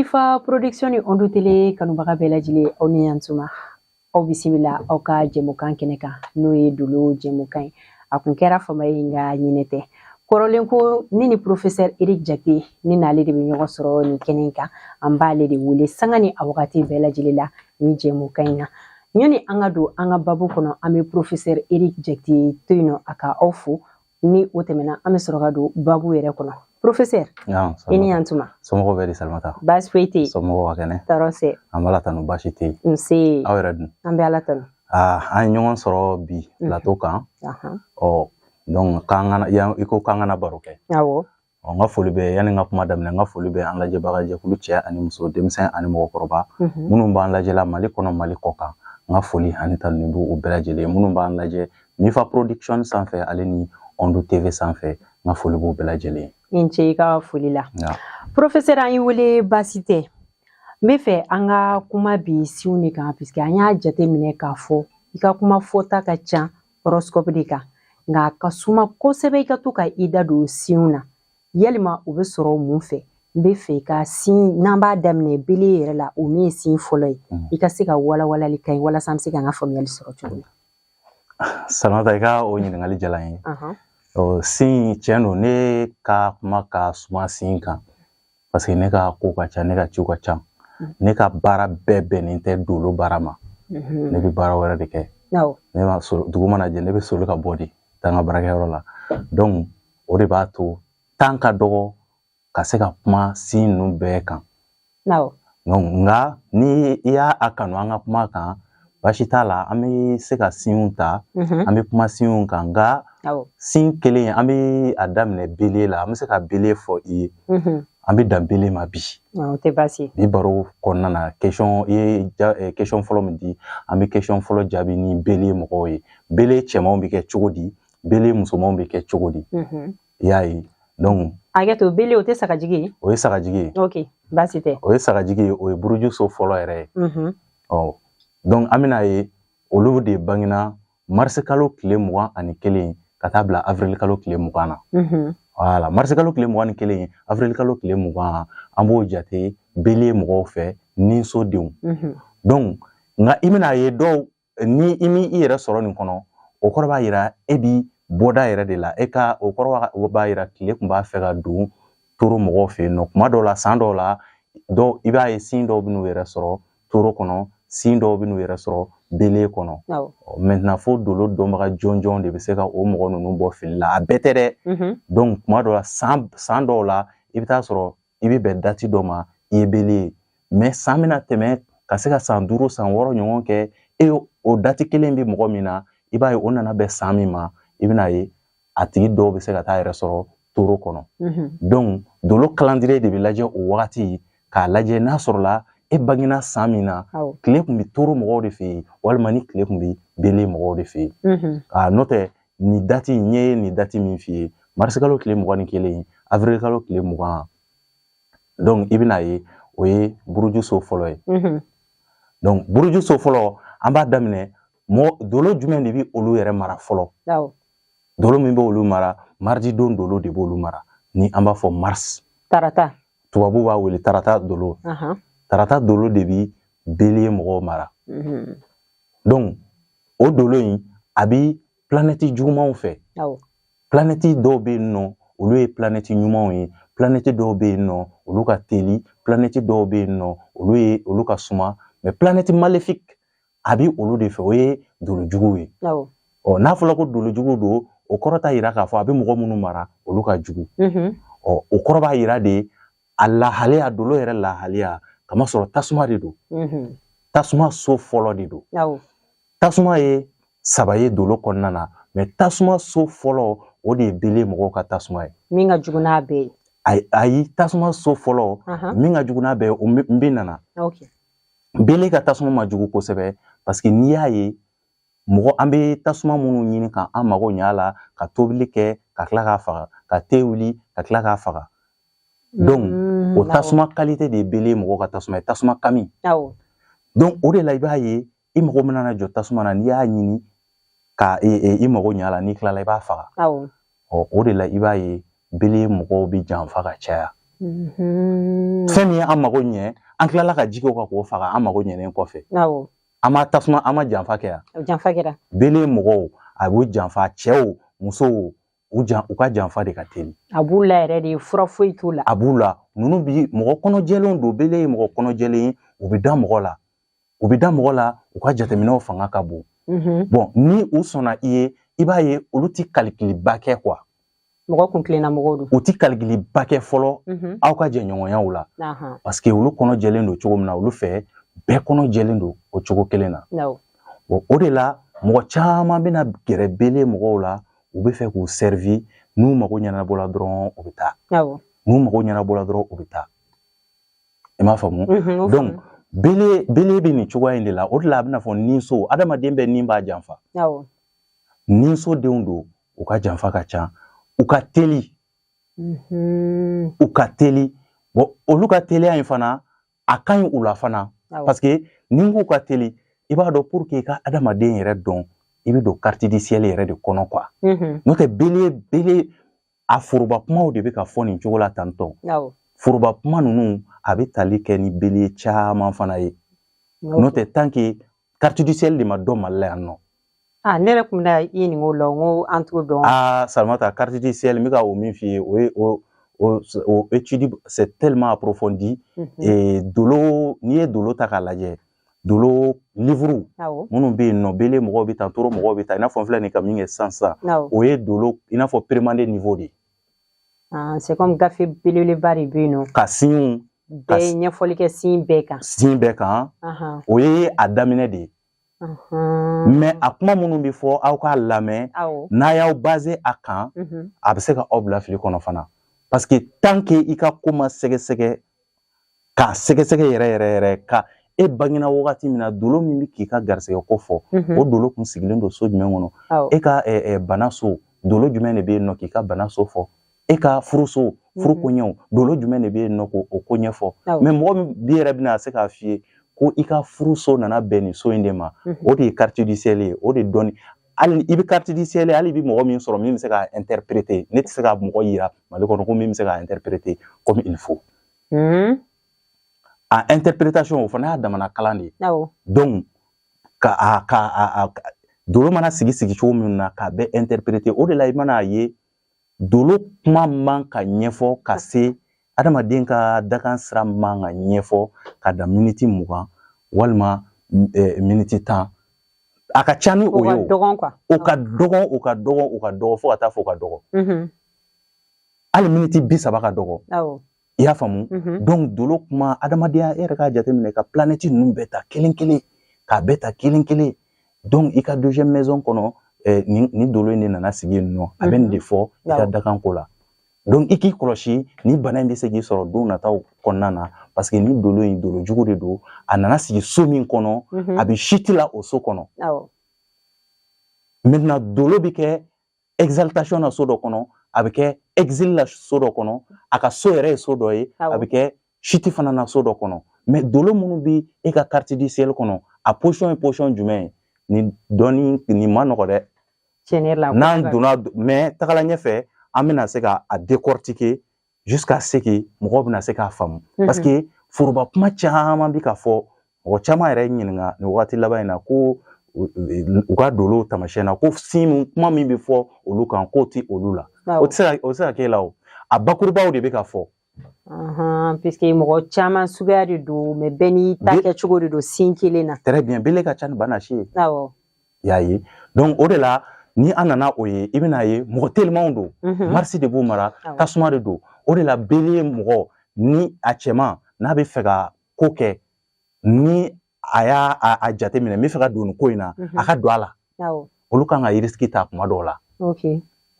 Mifa Production ni Ondu Télé kanubaga bɛɛ lajɛlen, aw ni yan tuma, aw bisimila aw ka jɛmukan kɛnɛ kan, n'o ye dolo jɛmukan ye. A kun kɛra fama ye, nka ɲinɛ tɛ kɔrɔlen ko ne ni professeur Eric Jakite, ne n'ale de bɛ ɲɔgɔn sɔrɔ nin kɛnɛ in kan. An b'ale de wele sanga ni a wagati bɛɛ lajɛlen la nin jɛmukan in na. Ɲɔni an ka don an ka babu kɔnɔ, an bɛ professeur Eric Jakite to yen nɔ, a ka aw fo. Ni o tɛmɛna, an bɛ sɔrɔ ka don babu yɛrɛ kɔnɔ. Professeur, i ni yan tuma. Somɔgɔw bɛ di, Salimata? Baasi foyi tɛ yen. Somɔgɔw ka kɛnɛ? Tɔɔrɔ sɛ. An b'Ala tanu, baasi tɛ yen. Nse. Aw yɛrɛ dun? An bɛ Ala tanu. Aa, an ye ɲɔgɔn sɔrɔ bi plateau kan. Ɔ, donc k'an kana yan, i ko k'an kana baro kɛ. Awɔ. Ɔ, n ka foli bɛ, yanni n ka kuma daminɛ, n ka foli bɛ an lajɛbaga jɛkulu, cɛ ani muso, denmisɛn ani mɔgɔkɔrɔba, minnu b'an lajɛla Mali kɔnɔ, Mali kɔ kan. N ka foli ani tanuni b'u bɛɛ lajɛlen. Minnu b'an lajɛ Mifa Production sanfɛ, ale ni Ondu TV sanfɛ, n ka foli b'u bɛɛ lajɛlen. I ni ce i ka foli la. Professeur, an y'i wele baasi tɛ. N bɛ fɛ an ka kuma bi signew de kan, puisque an y'a jateminɛ k'a fɔ i ka kuma fɔta ka ca horoscope de kan, nka a ka suma kosɛbɛ i ka to ka i da don signew na. Yalima u bɛ sɔrɔ mun fɛ? N bɛ fɛ i ka signe, n'an b'a daminɛ bélier yɛrɛ la, o min ye signe fɔlɔ ye, i ka se ka walawalali ka ɲi walasa an bɛ se k'an ka faamuyali sɔrɔ cogo min. Salimata, i ka o ɲininkali diyara n ye. Ɔ, signe, tiɲɛ don, ne ka kuma ka suma signe kan, parce que ne ka ko ka ca, ne ka ciw ka ca. Ne ka baara bɛɛ bɛnnen tɛ dolo baara ma. Ne bɛ baara wɛrɛ de kɛ. Ne ma dugu mana jɛ, ne bɛ soli ka bɔ de taa n ka baarakɛyɔrɔ la. Donc o de b'a to temps ka dɔgɔ ka se ka kuma signe ninnu bɛɛ kan. Donc nka ni i y'a a kanu an ka kuma kan, baasi t'a la, an bɛ se ka signew ta, an bɛ kuma signew kan. Nka signe kelen, an bɛ a daminɛ bélier la. An bɛ se ka bélier fɔ i ye. An bɛ dan bélier ma bi. O tɛ baasi ye. Bi baro kɔnɔna na, question i ye question fɔlɔ min di, an bɛ question fɔlɔ jaabi ni bélier mɔgɔw ye. Bélier cɛmanw bɛ kɛ cogo di? Bélier musomanw bɛ kɛ cogo di? I y'a ye, donc Hakɛ to, bélier, o tɛ sagajigi ye? O ye sagajigi ye. Ok, baasi tɛ. O ye sagajigi ye, o ye buruju so fɔlɔ yɛrɛ ye. Ɔ, donc an bɛna ye olu de bangena marisi kalo tile 21 ka taa bila avril kalo tile 20 na. Voilà, marisi kalo tile 21, avril kalo tile 20, an b'o jate bélier mɔgɔw fɛ, ninsodenw. Donc nka i bɛna ye dɔw, ni i mi i yɛrɛ sɔrɔ nin kɔnɔ, o kɔrɔ b'a yira e bi bɔda yɛrɛ de la. E ka o kɔrɔ b'a yira tile kun b'a fɛ ka don taureau mɔgɔw fɛ yen nɔ. Kuma dɔw la, san dɔw la, dɔw, i b'a ye signe dɔw bɛ n'u yɛrɛ sɔrɔ taureau kɔnɔ, signe dɔw bɛ n'u yɛrɛ sɔrɔ bélier kɔnɔ. Maintenant, fo dolo dɔnbaga jɔnjɔn de bɛ se ka o mɔgɔ ninnu bɔ fili la. A bɛɛ tɛ dɛ. Donc kuma dɔw la, san dɔw la, i bɛ taa sɔrɔ i bɛ bɛn date dɔ ma, i ye bélier ye, mais san bɛna tɛmɛ ka se ka san 5, san 6 ɲɔgɔn kɛ, e o date kelen bɛ mɔgɔ min na, i b'a ye o nana bɛn san min ma, i bɛna ye a tigi dɔw bɛ se ka taa yɛrɛ sɔrɔ taureau kɔnɔ. Donc dolo calendrier de bɛ lajɛ o wagati k'a lajɛ n'a sɔrɔla e bangena san min na, tile kun bɛ taureau mɔgɔw de fɛ yen, walima ni tile kun bɛ bélier mɔgɔw de fɛ yen. N'o tɛ, nin date n ye nin date min f'i ye, marisi kalo tile 21, avril kalo tile 20, donc i bɛna ye o ye buruju so fɔlɔ ye. Donc buruju so fɔlɔ, an b'a daminɛ mɔgɔ dolo jumɛn de bɛ olu yɛrɛ mara fɔlɔ? Dolo min bɛ olu mara, mardi don dolo de b'olu mara, ni an b'a fɔ mars. Tarata. Tubabu b'a wele tarata dolo. Tarata dolo de bi bélier mɔgɔw mara. Donc o dolo in, a bi planète jugumanw fɛ. Planète dɔw bɛ yen nɔ, olu ye planète ɲumanw ye. Planète dɔw bɛ yen nɔ, olu ka teli. Planète dɔw bɛ yen nɔ, olu ye olu ka suma. Mais planète maléfique, a bi olu de fɛ, o ye dolo juguw ye. Ɔ, n'a fɔra ko dolo jugu don, o kɔrɔ t'a yira k'a fɔ a bɛ mɔgɔ minnu mara, olu ka jugu. Ɔ, o kɔrɔ b'a yira de a lahaliya, dolo yɛrɛ lahaliya, kamasɔrɔ tasuma de don. Tasuma so fɔlɔ de don. Tasuma ye saba ye dolo kɔnɔna na, mais tasuma so fɔlɔ, o de ye bélier mɔgɔw ka tasuma ye. Min ka jugu n'a bɛɛ ye. Ayi, tasuma so fɔlɔ min ka jugu n'a bɛɛ ye, o n bɛ nana. Bélier ka tasuma ma jugu kosɛbɛ, parce que n'i y'a ye mɔgɔ, an bɛ tasuma minnu ɲini k'an mago ɲɛ a la, ka tobili kɛ ka tila k'a faga, ka te wuli ka tila k'a faga, donc o tasuma qualité de ye bélier mɔgɔw ka tasuma ye, tasuma kami. Donc o de la, i b'a ye i mago mana na jɔ tasuma na, n'i y'a ɲini ka i mago ɲɛ a la, n'i tilala, i b'a faga. Ɔ, o de la i b'a ye bélier mɔgɔw bɛ janfa ka caya. Fɛn min ye an mago ɲɛ, an tilala ka ji k'o kan k'o faga an mago ɲɛnen kɔfɛ. An ma tasuma, an ma janfa kɛ yan. Janfa kɛra. Bélier mɔgɔw, a b'u janfa, cɛw, musow, u jan u ka janfa de ka teli. A b'u la yɛrɛ de, fura foyi t'u la. A b'u la. Ninnu bi mɔgɔ kɔnɔjɛlenw don. Bélier ye mɔgɔ kɔnɔjɛlen ye, u bɛ da mɔgɔ la. U bɛ da mɔgɔ la, u ka jateminɛw fanga ka bon. Bon, ni u sɔnna i ye, i b'a ye olu ti calcul ba kɛ quoi. Mɔgɔ kun tilenna mɔgɔw don. U ti calcul ba kɛ fɔlɔ aw ka jɛɲɔgɔnyaw la. Parce que olu kɔnɔ jɛlen don cogo min na, olu fɛ bɛɛ kɔnɔ jɛlen don o cogo kelen na. Bon, o de la mɔgɔ caman bɛna gɛrɛ Bélier mɔgɔw la, u bɛ fɛ k'u servi. N'u mago ɲɛnabɔla dɔrɔn, u bɛ taa. N'u mago ɲɛnabɔla dɔrɔn, u bɛ taa. I m'a faamu? Donc Bélier bɛ nin cogoya in de la. O de la a bɛna fɔ ninso, adamaden bɛɛ nin b'a janfa. Ninso denw don, u ka janfa ka ca, u ka teli. U ka teli. Bon, olu ka teliya in fana, a ka ɲi u la fana. Parce que ni n k'u ka teli, i b'a dɔn, pour que i ka adamaden yɛrɛ dɔn, i bɛ don carte du ciel yɛrɛ de kɔnɔ quoi. N'o tɛ, Bélier a foroba kumaw de bɛ ka fɔ nin cogo la tantɔ. Foroba kuma ninnu, a bɛ tali kɛ ni Bélier caman fana ye. N'o tɛ, tant que carte du ciel de ma dɔn Mali la yan nɔ. Ah, ne yɛrɛ kun bɛna i ɲininka o la, n ko an t'o dɔn. Ah, Salimata, carte du ciel, n bɛ ka o min f'i ye, o ye o étude, c'est tellement approfondi. Et dolo, n'i ye dolo ta k'a lajɛ, dolo livre minnu bɛ yen nɔ, Bélier mɔgɔw bɛ taa, taureau mɔgɔw bɛ taa, i n'a fɔ n filɛ nin ka min kɛ sisan sisan, o ye dolo i n'a fɔ première niveau de ye. Ah, c'est comme gafe belebeleba de bɛ yen nɔ. Ka signes Bɛɛ ye ɲɛfɔli kɛ signe bɛɛ kan. Signe bɛɛ kan, o ye a daminɛ de ye. Mais a kuma minnu bɛ fɔ, aw k'a lamɛn, n'a y'aw basé a kan, a bɛ se ka aw bila fili kɔnɔ fana. Parce que tant que i ka ko ma sɛgɛsɛgɛ, k'a sɛgɛsɛgɛ yɛrɛ yɛrɛ yɛrɛ, ka e bangena wagati min na, dolo min bɛ k'i ka garisɛgɛ ko fɔ, o dolo kun sigilen don so jumɛn kɔnɔ? E ka bana so, dolo jumɛn de bɛ yen nɔ k'i ka bana so fɔ? E ka furuso, furu koɲɛw, dolo jumɛn de bɛ yen nɔ k'o ko ɲɛfɔ? Mais mɔgɔ min bi yɛrɛ bɛna se k'a f'i ye ko i ka furuso nana bɛn nin so in de ma, o de ye carte du ciel ye. O de dɔnni, hali i bɛ carte du ciel, hali i bɛ mɔgɔ min sɔrɔ min bɛ se k'a interpréter, ne tɛ se ka mɔgɔ yira Mali kɔnɔ ko min bɛ se k'a interpréter comme il faut. A interprétation, o fana y'a damana kalan de ye. Donc ka a ka a a dolo mana sigi sigi cogo min na k'a bɛɛ interpréter, o de la i mana ye dolo kuma man ka ɲɛfɔ ka se adamaden ka dakan sira man ka ɲɛfɔ ka dan miniti 20 walima miniti 10. A ka ca ni o ye. O ka dɔgɔn quoi. O ka dɔgɔn, o ka dɔgɔn, o ka dɔgɔn, fo ka taa fɔ o ka dɔgɔ. Hali miniti 30 ka dɔgɔ. I y'a faamu? Donc dolo kuma, adamadenya, e yɛrɛ k'a jateminɛ ka planète ninnu bɛɛ ta kelen kelen, k'a bɛɛ ta kelen kelen. Donc i ka deuxième maison kɔnɔ, nin dolo in de nana sigi yen nɔ, a bɛ nin de fɔ i ka dakan ko la. Donc i k'i kɔlɔsi, ni bana in bɛ se k'i sɔrɔ don nataw kɔnɔna na, parce que ni dolo in, dolo jugu de don, a nana sigi so min kɔnɔ, a bɛ chute la o so kɔnɔ. Maintenant, dolo bɛ kɛ exaltation na so dɔ kɔnɔ, a bɛ kɛ exil la so dɔ kɔnɔ, a ka so yɛrɛ ye so dɔ ye, a bɛ kɛ chute fana na so dɔ kɔnɔ. Mais dolo minnu bɛ e ka carte du ciel kɔnɔ, a position ye position jumɛn ye? Nin dɔnni nin ma nɔgɔ dɛ. Tiɲɛ yɛrɛ la. N'an donna, mais tagala ɲɛfɛ, an bɛna se ka a décortiquer jusqu'à ce que mɔgɔw bɛna se k'a faamu. Parce que foroba kuma caman bɛ ka fɔ, mɔgɔ caman yɛrɛ ɲininka nin wagati laban in na ko u ka dolo tamasiyɛn na, ko signe kuma min bɛ fɔ olu kan, k'o ti olu la. O tɛ se ka, o tɛ se ka k'e la. O a bakurubaw de bɛ ka fɔ. Puisque mɔgɔ caman suguya de don, mais bɛɛ n'i ta kɛcogo de don sin kelen na. Très bien, Bélier ka ca ni bana si ye. I y'a ye? Donc o de la, ni an nana o ye, i bɛna ye mɔgɔ telimanw don. Mars de b'u mara, tasuma de don. O de la Bélier mɔgɔ, ni a cɛman n'a bɛ fɛ ka ko kɛ, ni a y'a a jateminɛ n bɛ fɛ ka don nin ko in na, a ka don a la. Olu kan ka risque ta kuma dɔw la.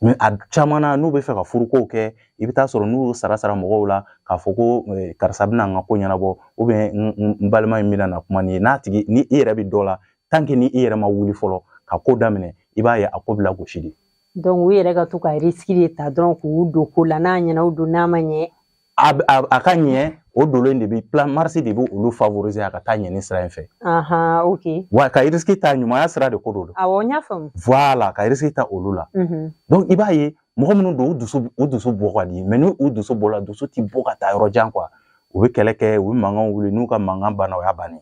Mais a caman na, n'u bɛ fɛ ka furukow kɛ, i bɛ taa sɔrɔ n'u y'u sara sara mɔgɔw la k'a fɔ ko karisa bɛna n ka ko ɲɛnabɔ, ou bien n balima in bɛna na kuma nin ye, n'a tigi ni i yɛrɛ bɛ dɔ la, tant que ni i yɛrɛ ma wuli fɔlɔ ka ko daminɛ, i b'a ye a ko bɛ lagosi de. Donc u yɛrɛ ka to ka risque de ta dɔrɔn k'u don ko la, n'a ɲɛna o don, n'a ma ɲɛ. A ka ɲɛ, o dolo in de bɛ plan Mars de bɛ olu favoriser a ka taa ɲɛ ni sira in fɛ. Wa ka risque ta, ɲumanya sira de ko don. Awɔ, n y'a faamu. Voilà, ka risque ta olu la. Donc i b'a ye Mɔgɔ minnu don, u dusu bɔ ka di, mais ni u dusu bɔla, dusu ti bɔ ka taa yɔrɔ jan quoi. U bɛ kɛlɛ kɛ, u bɛ mankan wuli. N'u ka mankan banna, o y'a bannen.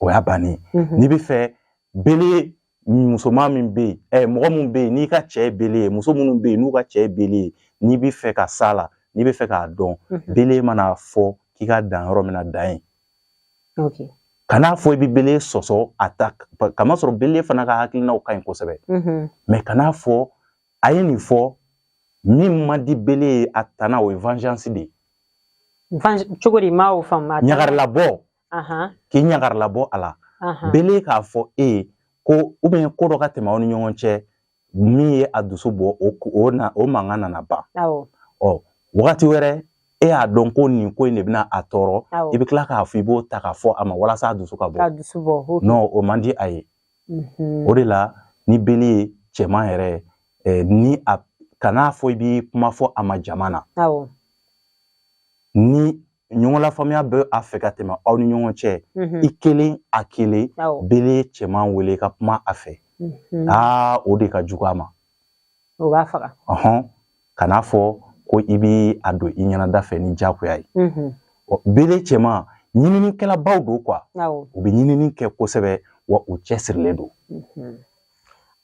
O y'a bannen. N'i bɛ fɛ bélier musoman min bɛ yen, mɔgɔ min bɛ yen n'i ka cɛ ye bélier ye, muso minnu bɛ yen n'u ka cɛ ye bélier ye, n'i bɛ fɛ ka s'a la, n'i bɛ fɛ k'a dɔn, bélier mana fɔ k'i ka dan yɔrɔ min na, dan yen. Kan'a fɔ i bɛ bélier sɔsɔ a ta, kamasɔrɔ bélier fana ka hakilinaw ka ɲi kosɛbɛ. Mais kan'a fɔ a ye nin fɔ min man di bélier ye, a tana o ye vengeance de ye. Cogo di? Maa o faamu. Ɲagarilabɔ, k'i ɲagarilabɔ a la. Bélier k'a fɔ e ye ko ou bien ko dɔ ka tɛmɛ aw ni ɲɔgɔn cɛ min ye a dusu bɔ, o mankan nana ban. Ɔ, wagati wɛrɛ e y'a dɔn ko nin ko in de bɛna a tɔɔrɔ, i bɛ tila k'a fɔ i b'o ta k'a fɔ a ma walasa a dusu ka bɔ. Ka dusu bɔ. Non, o man di a ye. O de la ni bélier cɛman yɛrɛ, ni a kan'a fɔ i b'i kuma fɔ a ma jama na. Ni ɲɔgɔn lafaamuya bɛ a fɛ ka tɛmɛ aw ni ɲɔgɔn cɛ, i kelen a kelen, bélier cɛman wele ka kuma a fɛ. Aa, o de ka jugu a ma. O b'a faga. Ɔhɔn, kan'a fɔ ko i bɛ a don i ɲɛnada fɛ ni diyagoya ye. Bélier cɛman ɲininikɛlabaw don quoi. U bɛ ɲinini kɛ kosɛbɛ, wa u cɛsirilen don.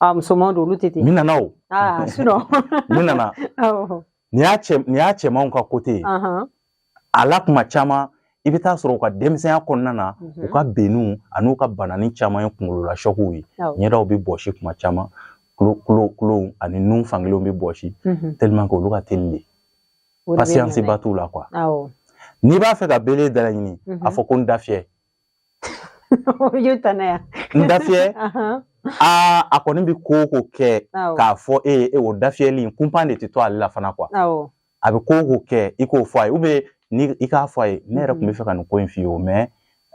Ah, musoman don, olu tɛ ten. Min nana o. Ah, sinon. Min nana. Nin y'a cɛmanw ka côté ye. A la kuma caman, i bɛ taa sɔrɔ u ka denmisɛnya kɔnɔna na, u ka benniw an'u ka banani caman ye kunkolola choc ye. Ɲɛdaw bɛ bɔsi kuma caman, kulo ani nun fankelenw bɛ bɔsi, tellement que olu ka teli de. Patience ba t'u la quoi. N'i b'a fɛ ka bélier dalaɲini, a fɔ ko n da fiyɛ. O y'u tana yan. N da fiyɛ. Aa, a kɔni bɛ ko o ko kɛ k'a fɔ e ye, o da fiyɛli in kunpan de tɛ to ale la fana quoi. A bɛ ko o ko kɛ, i k'o fɔ a ye, ou bien ni i k'a fɔ a ye, ne yɛrɛ tun bɛ fɛ ka nin ko in f'i ye o, mais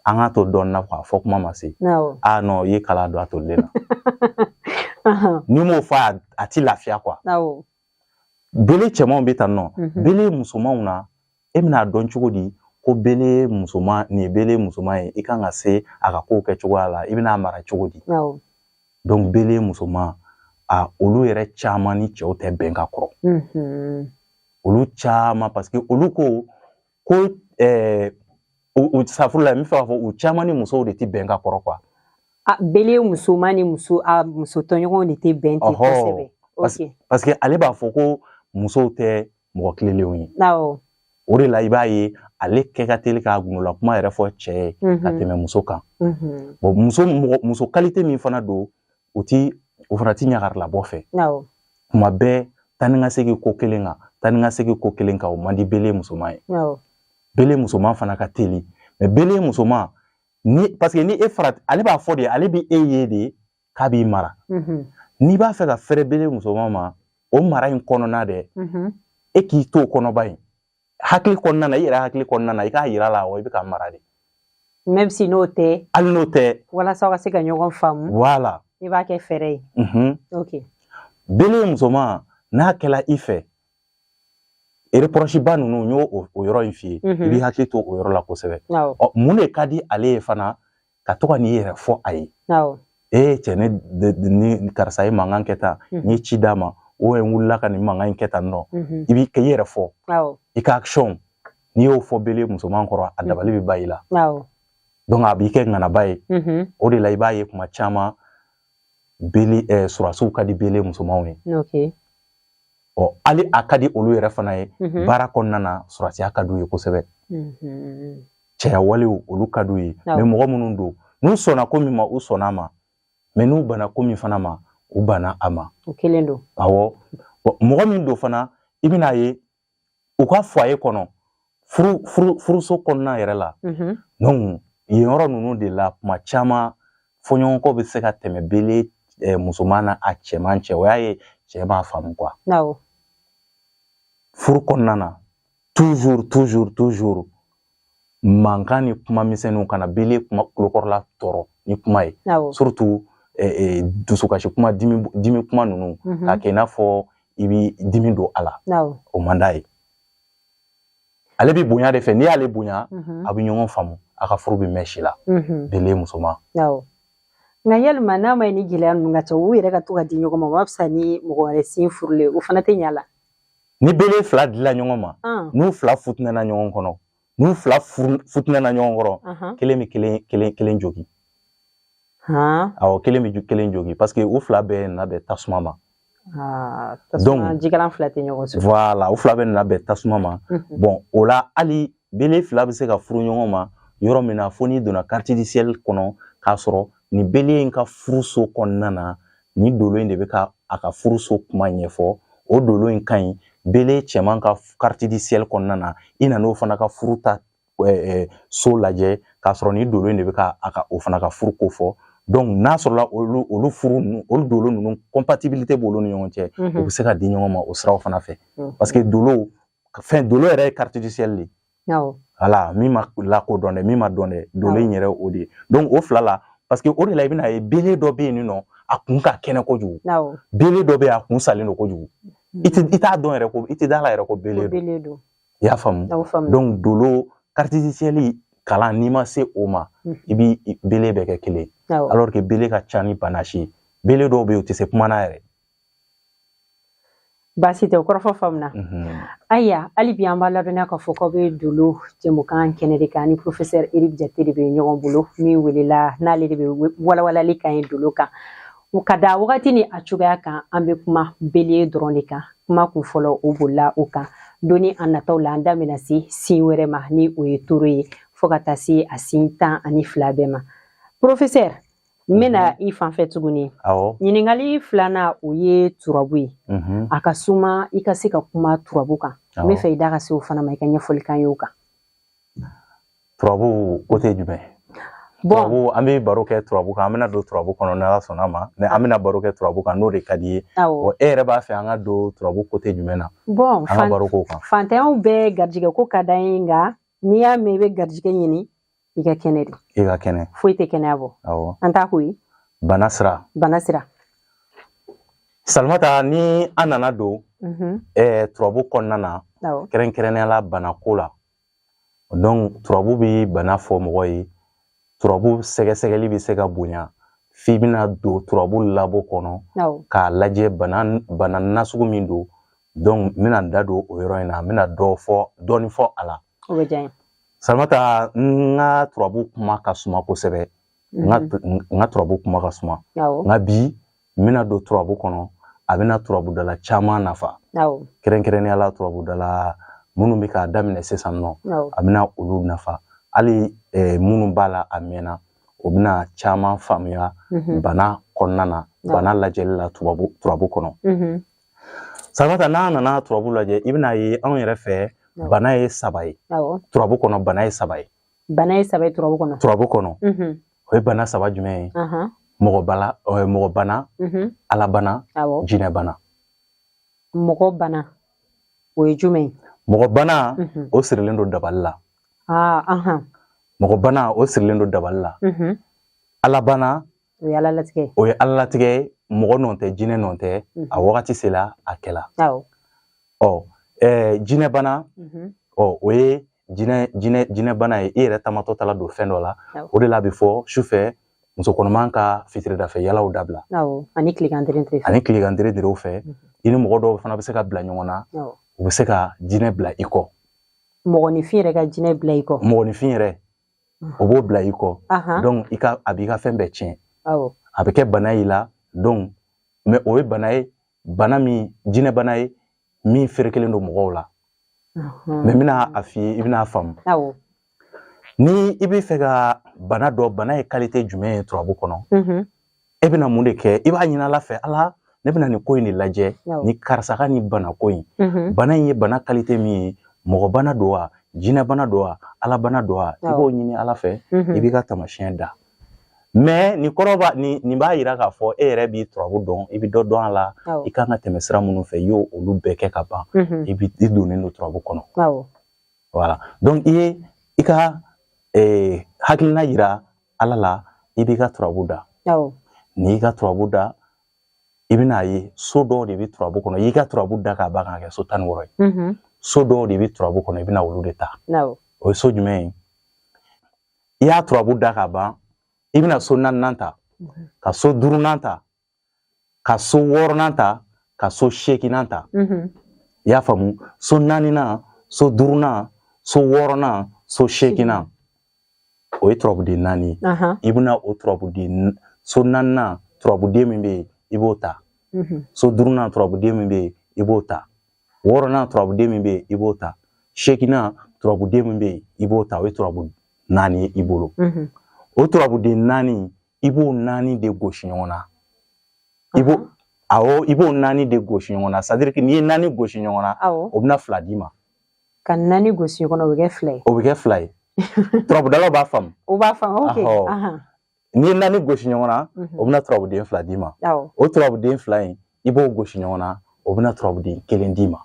an k'a to dɔɔnin na quoi, fɔ kuma ma se. Ah non, i ye kala don a tolilen na. N'i m'o fɔ a, a ti lafiya quoi. Bélier cɛmanw bɛ tan nɔ. Bélier musomanw na, e bɛna dɔn cogo di ko bélier musoman nin ye bélier musoman ye? I kan ka se a ka kow kɛ cogoya la, i bɛna mara cogo di? Donc bélier musoman, a olu yɛrɛ caman ni cɛw tɛ bɛn ka kɔrɔ. Olu caman, parce que olu ko u safuru la, n bɛ fɛ k'a fɔ u caman ni musow de tɛ bɛn ka kɔrɔ quoi. Ah, bélier musoman ni muso, a muso tɔɲɔgɔnw de tɛ bɛn ten kosɛbɛ. Parce que ale b'a fɔ ko musow tɛ mɔgɔ tilenlenw ye. O de la i b'a ye ale kɛ ka teli k'a gundola kuma yɛrɛ fɔ cɛ ye ka tɛmɛ muso kan. Bon, muso qualité min fana don, o ti o fana ti ɲagarilabɔ fɛ. Kuma bɛɛ taa ni ka segin ko kelen kan, taa ni ka segin ko kelen kan, o man di bélier musoman ye. Bélier musoman fana ka teli, mais bélier musoman ni, parce que ni e fara, ale b'a fɔ de, ale bɛ e ye de k'a b'i mara. N'i b'a fɛ ka fɛrɛ bélier musoman ma, o mara in kɔnɔna dɛ, e k'i to o kɔnɔba in hakili kɔnɔna na, i yɛrɛ hakili kɔnɔna na, i k'a yira la, wa i bɛ ka mara de. Même si n'o tɛ. Hali n'o tɛ. Walasa aw ka se ka ɲɔgɔn faamu. Voilà. I b'a kɛ fɛɛrɛ ye. Ok. Bélier musoman n'a kɛla i fɛ, reproche ba ninnu, n y'o o yɔrɔ in f'i ye, i b'i hakili to o yɔrɔ la kosɛbɛ. Ɔ, mun de ka di ale ye fana? Ka to ka n'i yɛrɛ fɔ a ye. Ee cɛ, ne ni karisa ye mankan kɛ tan, n ye ci d'a ma, o n wulila ka nin mankan in kɛ tan nɔ. I b'i k'i yɛrɛ fɔ. I ka action, n'i y'o fɔ bélier musoman kɔrɔ, a dabali bɛ ba i la. Donc a b'i kɛ ŋanaba ye. O de la i b'a ye kuma caman bélier surasiw ka di bélier musomanw ye. Ɔ, hali a ka di olu yɛrɛ fana ye baara kɔnɔna na, surasiya ka d'u ye kosɛbɛ. Cɛya walew, olu ka d'u ye. Mais mɔgɔ minnu don, n'u sɔnna ko min ma, u sɔnna a ma, mais n'u banna ko min fana ma, u banna a ma. O kelen don. Awɔ, mɔgɔ min don fana, i bɛna ye u ka foyer kɔnɔ, furuso kɔnɔna yɛrɛ la. Donc yen yɔrɔ ninnu de la, kuma caman fɔɲɔgɔnkɔ bɛ se ka tɛmɛ bélier musoman na a cɛman cɛ. O y'a ye cɛ b'a faamu quoi. Furu kɔnɔna na, toujours toujours toujours mankan ni kuma misɛnninw kana bélier kuma tulokɔrɔla tɔɔrɔ ni kuma ye. Surtout dusukasi kuma, dimi kuma ninnu, k'a kɛ i n'a fɔ i bɛ dimi don a la, o man d'a ye. Ale bɛ bonya de fɛ. N'i y'ale bonya, a bɛ ɲɔgɔn faamu, a ka furu bɛ mɛn si la. Bélier musoman. Nka yalima n'a ma ye ni gɛlɛya ninnu ka ca, u yɛrɛ ka to ka di ɲɔgɔn ma, o ma fisa ni mɔgɔ wɛrɛ sin furulen, o fana tɛ ɲa la? Ni bélier fila dila ɲɔgɔn ma, n'u fila futinɛna ɲɔgɔn kɔnɔ, n'u fila futinɛna ɲɔgɔn kɔrɔ, kelen bɛ kelen jogi. Awɔ, kelen bɛ kelen jogi, parce que u fila bɛɛ nana bɛn tasuma ma. Donc jikalan fila tɛ ɲɔgɔn sɔrɔ. Voilà, u fila bɛɛ nana bɛn tasuma ma. Bon, o la hali bélier fila bɛ se ka furu ɲɔgɔn ma yɔrɔ min na, fo n'i donna carte du ciel kɔnɔ k'a sɔrɔ nin bélier in ka furuso kɔnɔna na, nin dolo in de bɛ ka a ka furuso kuma ɲɛfɔ. O dolo in ka ɲi bélier cɛman ka carte du ciel kɔnɔna na. I nan'o fana ka furu ta so lajɛ k'a sɔrɔ nin dolo in de bɛ ka a ka o fana ka furu ko fɔ. Donc n'a sɔrɔla olu furu ninnu, olu dolo ninnu, compatibilité b'olu ni ɲɔgɔn cɛ, u bɛ se ka di ɲɔgɔn ma o siraw fana fɛ, parce que dolo fɛn dolo yɛrɛ ye carte du ciel de ye. Voilà, min ma lakodɔn dɛ, min ma dɔn dɛ, dolo in yɛrɛ o de ye. Donc o fila la, parce que o de la i bɛna ye bélier dɔ bɛ yen nɔ, a kun ka kɛnɛ kojugu, bélier dɔ bɛ yen, a kun salen don kojugu, i t'a dɔn yɛrɛ ko i tɛ da la yɛrɛ ko bélier don. I y'a faamu? Donc dolo carte du ciel kalan, n'i ma se o ma, i bi bélier bɛ kɛ kelen, alors que bélier ka ca ni panache ye. Bélier dɔw bɛ yen, u tɛ se kuma na yɛrɛ. Baasi tɛ, o kɔrɔfɔ faamuna. Ayiwa, hali bi an b'a ladɔnniya k'a fɔ k'aw bɛ dolo jɛmukan kɛnɛ de kan ni professeur Eric Jakite de bɛ ɲɔgɔn bolo, min welela n'ale de bɛ walawalali kan ye dolo kan. Ka da wagati ni a cogoya kan, an bɛ kuma bélier dɔrɔn de kan. Kuma kun fɔlɔ, o bolila o kan. Donni a nataw la, an da bɛna se sin wɛrɛ ma, ni o ye taureau ye, fo ka taa se a sin 12 bɛɛ ma. Professeur, n bɛna i fan fɛ tuguni. Ɲininkali filanan, o ye turabu ye. A ka suma i ka se ka kuma turabu kan. N bɛ fɛ i da ka se o fana ma, i ka ɲɛfɔli kan ye o kan. Turabu côté jumɛn? Turabu, an bɛ baro kɛ turabu kan, an bɛna don turabu kɔnɔ n'Ala sɔnna ma, mais an bɛna baro kɛ turabu kan, n'o de ka di ye. E yɛrɛ b'a fɛ an ka don turabu côté jumɛn na? Bon, an ka baro k'o kan. Fantanyaw bɛɛ garijɛgɛ ko ka d'an ye, nka n'i y'a mɛn i bɛ garijɛgɛ ɲini, i ka kɛnɛ de. I ka kɛnɛ. Foyi tɛ kɛnɛya bɔ. An t'a ko ye. Bana sira. Bana sira. Salimata, ni an nana don turabu kɔnɔna na, kɛrɛnkɛrɛnnenya la banako la, donc turabu bɛ bana fɔ mɔgɔ ye. Turabu sɛgɛsɛgɛli bɛ se ka bonya f'i bɛna don turabu labo kɔnɔ k'a lajɛ bana nasugu min don. Donc n bɛna n da don o yɔrɔ in na, n bɛna dɔɔni fɔ a la. O bɛ diya n ye. Salimata, n ka turabu kuma ka suma kosɛbɛ. N ka turabu kuma ka suma. Nka bi n bɛna don turabu kɔnɔ, a bɛna turabudala caman nafa. Kɛrɛnkɛrɛnnenya la turabudala minnu bɛ k'a daminɛ sisan nɔ, a bɛna olu nafa. Hali minnu b'a la a mɛnna, o bɛna caman faamuya bana kɔnɔna na, bana lajɛli la turabu kɔnɔ. Salimata, n'a nana turabu lajɛ, i bɛna ye anw yɛrɛ fɛ bana ye saba ye. Turabu kɔnɔ, bana ye saba ye. Bana ye saba ye turabu kɔnɔ. Turabu kɔnɔ. O ye bana saba jumɛn ye? Mɔgɔ bana, ala bana, jinɛ bana. Mɔgɔ bana, o ye jumɛn ye? Mɔgɔ bana, o sirilen don dabali la. Mɔgɔ bana, o sirilen don dabali la. Ala bana, o ye ala latigɛ. O ye ala latigɛ, mɔgɔ nɔ tɛ, jinɛ nɔ tɛ, a wagati sela, a kɛla. Ɔ, jinɛ bana, ɔ, o ye jinɛ bana ye. I yɛrɛ tamatɔ taala don fɛn dɔ la. O de la a bɛ fɔ sufɛ muso kɔnɔman ka fitiridafɛ yalaw dabila. Ani tilegan dere fɛ. Ani tilegan dere derew fɛ. I ni mɔgɔ dɔw fana bɛ se ka bila ɲɔgɔn na. U bɛ se ka jinɛ bila i kɔ. Mɔgɔninfin yɛrɛ ka jinɛ bila i kɔ. Mɔgɔninfin yɛrɛ, o b'o bila i kɔ. Donc i ka a b'i ka fɛn bɛɛ tiɲɛ. A bɛ kɛ bana y'i la. Donc mais o ye bana ye, bana min jinɛ bana ye min ferekelen don mɔgɔw la. Mais n bɛna a f'i ye, i bɛna a faamu. Ni i bɛ fɛ ka bana dɔn, bana ye qualité jumɛn ye turabu kɔnɔ, e bɛna mun de kɛ? I b'a ɲini Ala fɛ, Ala, ne bɛna nin ko in de lajɛ, ni karisa ka nin bana ko in. Bana in ye bana qualité min ye, mɔgɔ bana don wa, jinɛ bana don wa, ala bana don wa, i b'o ɲini Ala fɛ, i b'i ka taamasiyɛn da. Mais nin kɔrɔ b'a nin b'a yira k'a fɔ e yɛrɛ b'i turabu dɔn, i bɛ dɔ dɔn a la, i kan ka tɛmɛ sira minnu fɛ, i y'o olu bɛɛ kɛ ka ban, i bi i donnen don turabu kɔnɔ. Voilà. Donc i ye i ka hakilina yira Ala la, i b'i ka turabu da. N'i y'i ka turabu da, i bɛna ye so dɔw de bɛ turabu kɔnɔ. I y'i ka turabu da k'a ban k'a kɛ so 16 ye. So dɔw de bɛ turabu kɔnɔ, i bɛna olu de ta. O ye so jumɛn ye? I y'a turabu da k'a ban, i bɛna so 4nan ta. ka so duurunan ta, ka so wɔɔrɔnan ta, ka so seeginnan ta. I y'a faamu? So naaninan, so duurunan, so wɔɔrɔnan, so seeginnan, o ye turabuden naani ye. I bɛna o turabuden so naaninan turabuden min bɛ yen, i b'o ta. So duurunan turabuden min bɛ yen, i b'o ta. Wɔɔrɔnan turabuden min bɛ yen, i b'o ta. Seeginnan turabuden min bɛ yen, i b'o ta. O ye turabu naani ye i bolo. O turabuden naani, i b'o naani de gosi ɲɔgɔn na. I b'o, awɔ, i b'o naani de gosi ɲɔgɔn na. C'est à dire que n'i ye naani gosi ɲɔgɔn na, o bɛna fila d'i ma. Ka naani gosi ɲɔgɔn na, o bɛ kɛ fila ye. O bɛ kɛ fila ye. Turabudalaw b'a faamu. O b'a faamu, ok. N'i ye naani gosi ɲɔgɔn na, o bɛna turabuden fila d'i ma. O turabuden fila in, i b'o gosi ɲɔgɔn na, o bɛna turabuden kelen d'i ma.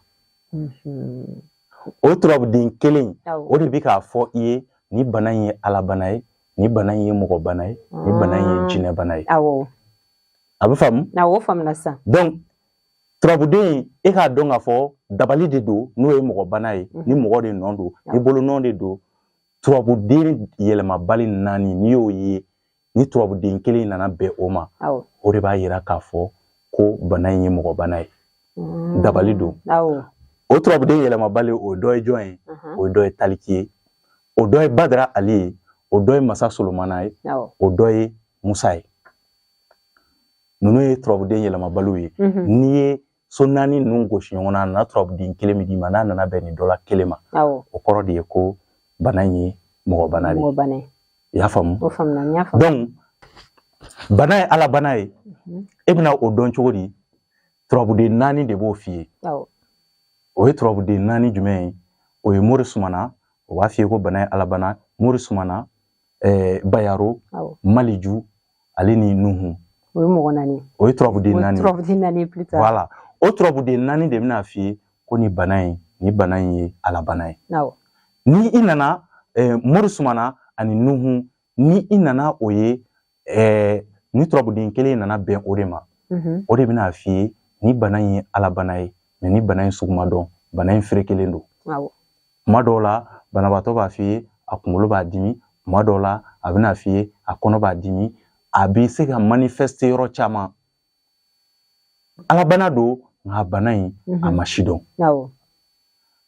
O turabuden kelen, o de bɛ k'a fɔ i ye ni bana in ye alabana ye, ni bana in ye mɔgɔ bana ye, ni bana in ye jinɛ bana ye. A bɛ faamu? Awɔ, o faamuna sisan. Donc turabuden, e k'a dɔn k'a fɔ dabali de don, n'o ye mɔgɔ bana ye, ni mɔgɔ de nɔ don, ni bolo nɔ de don. Turabuden yɛlɛmabali naani, n'i y'o ye, ni turabuden kelen nana bɛn o ma, o de b'a yira k'a fɔ ko bana in ye mɔgɔ bana ye, dabali don. O turabuden yɛlɛmabali, o dɔ ye jɔn ye? O dɔ ye Taliki ye, o dɔ ye Badara Ali ye, o dɔ ye Masa Solomana ye, o dɔ ye Musa ye. Ninnu ye turabuden yɛlɛmabaliw ye. N'i ye so naani ninnu gosi ɲɔgɔn na, a nana turabuden kelen min d'i ma, n'a nana bɛn nin dɔ la kelen ma, o kɔrɔ de ye ko bana in ye mɔgɔ bana de ye. I y'a faamu? O faamuna, n y'a faamu. Donc bana ye ala bana ye. E bɛna o dɔn cogo di? Turabuden naani de b'o f'i ye. O ye turabuden naani jumɛn ye? O ye Mori Sumana, o b'a f'i ye ko bana ye ala bana. Mori Sumana, Bayaro, Maliju, ale ni Nuhu. O ye mɔgɔ naani. O ye turabuden naani. Turabuden naani plus tard. Voilà. O turabuden naani de bɛna f'i ye ko nin bana in, nin bana in ye ala bana ye. Ni i nana Mori Sumana ani Nuhu, ni i nana o ye, ni turabuden kelen nana bɛn o de ma, o de bɛna f'i ye ni bana in ye ala bana ye, mais ni bana in sugu ma dɔn, bana in ferekelen don. Kuma dɔw la, banabaatɔ b'a f'i ye a kunkolo b'a dimi, kuma dɔw la a bɛna f'i ye a kɔnɔ b'a dimi, a bɛ se ka manifester yɔrɔ caman. Alabana don, nka bana in a ma si dɔn.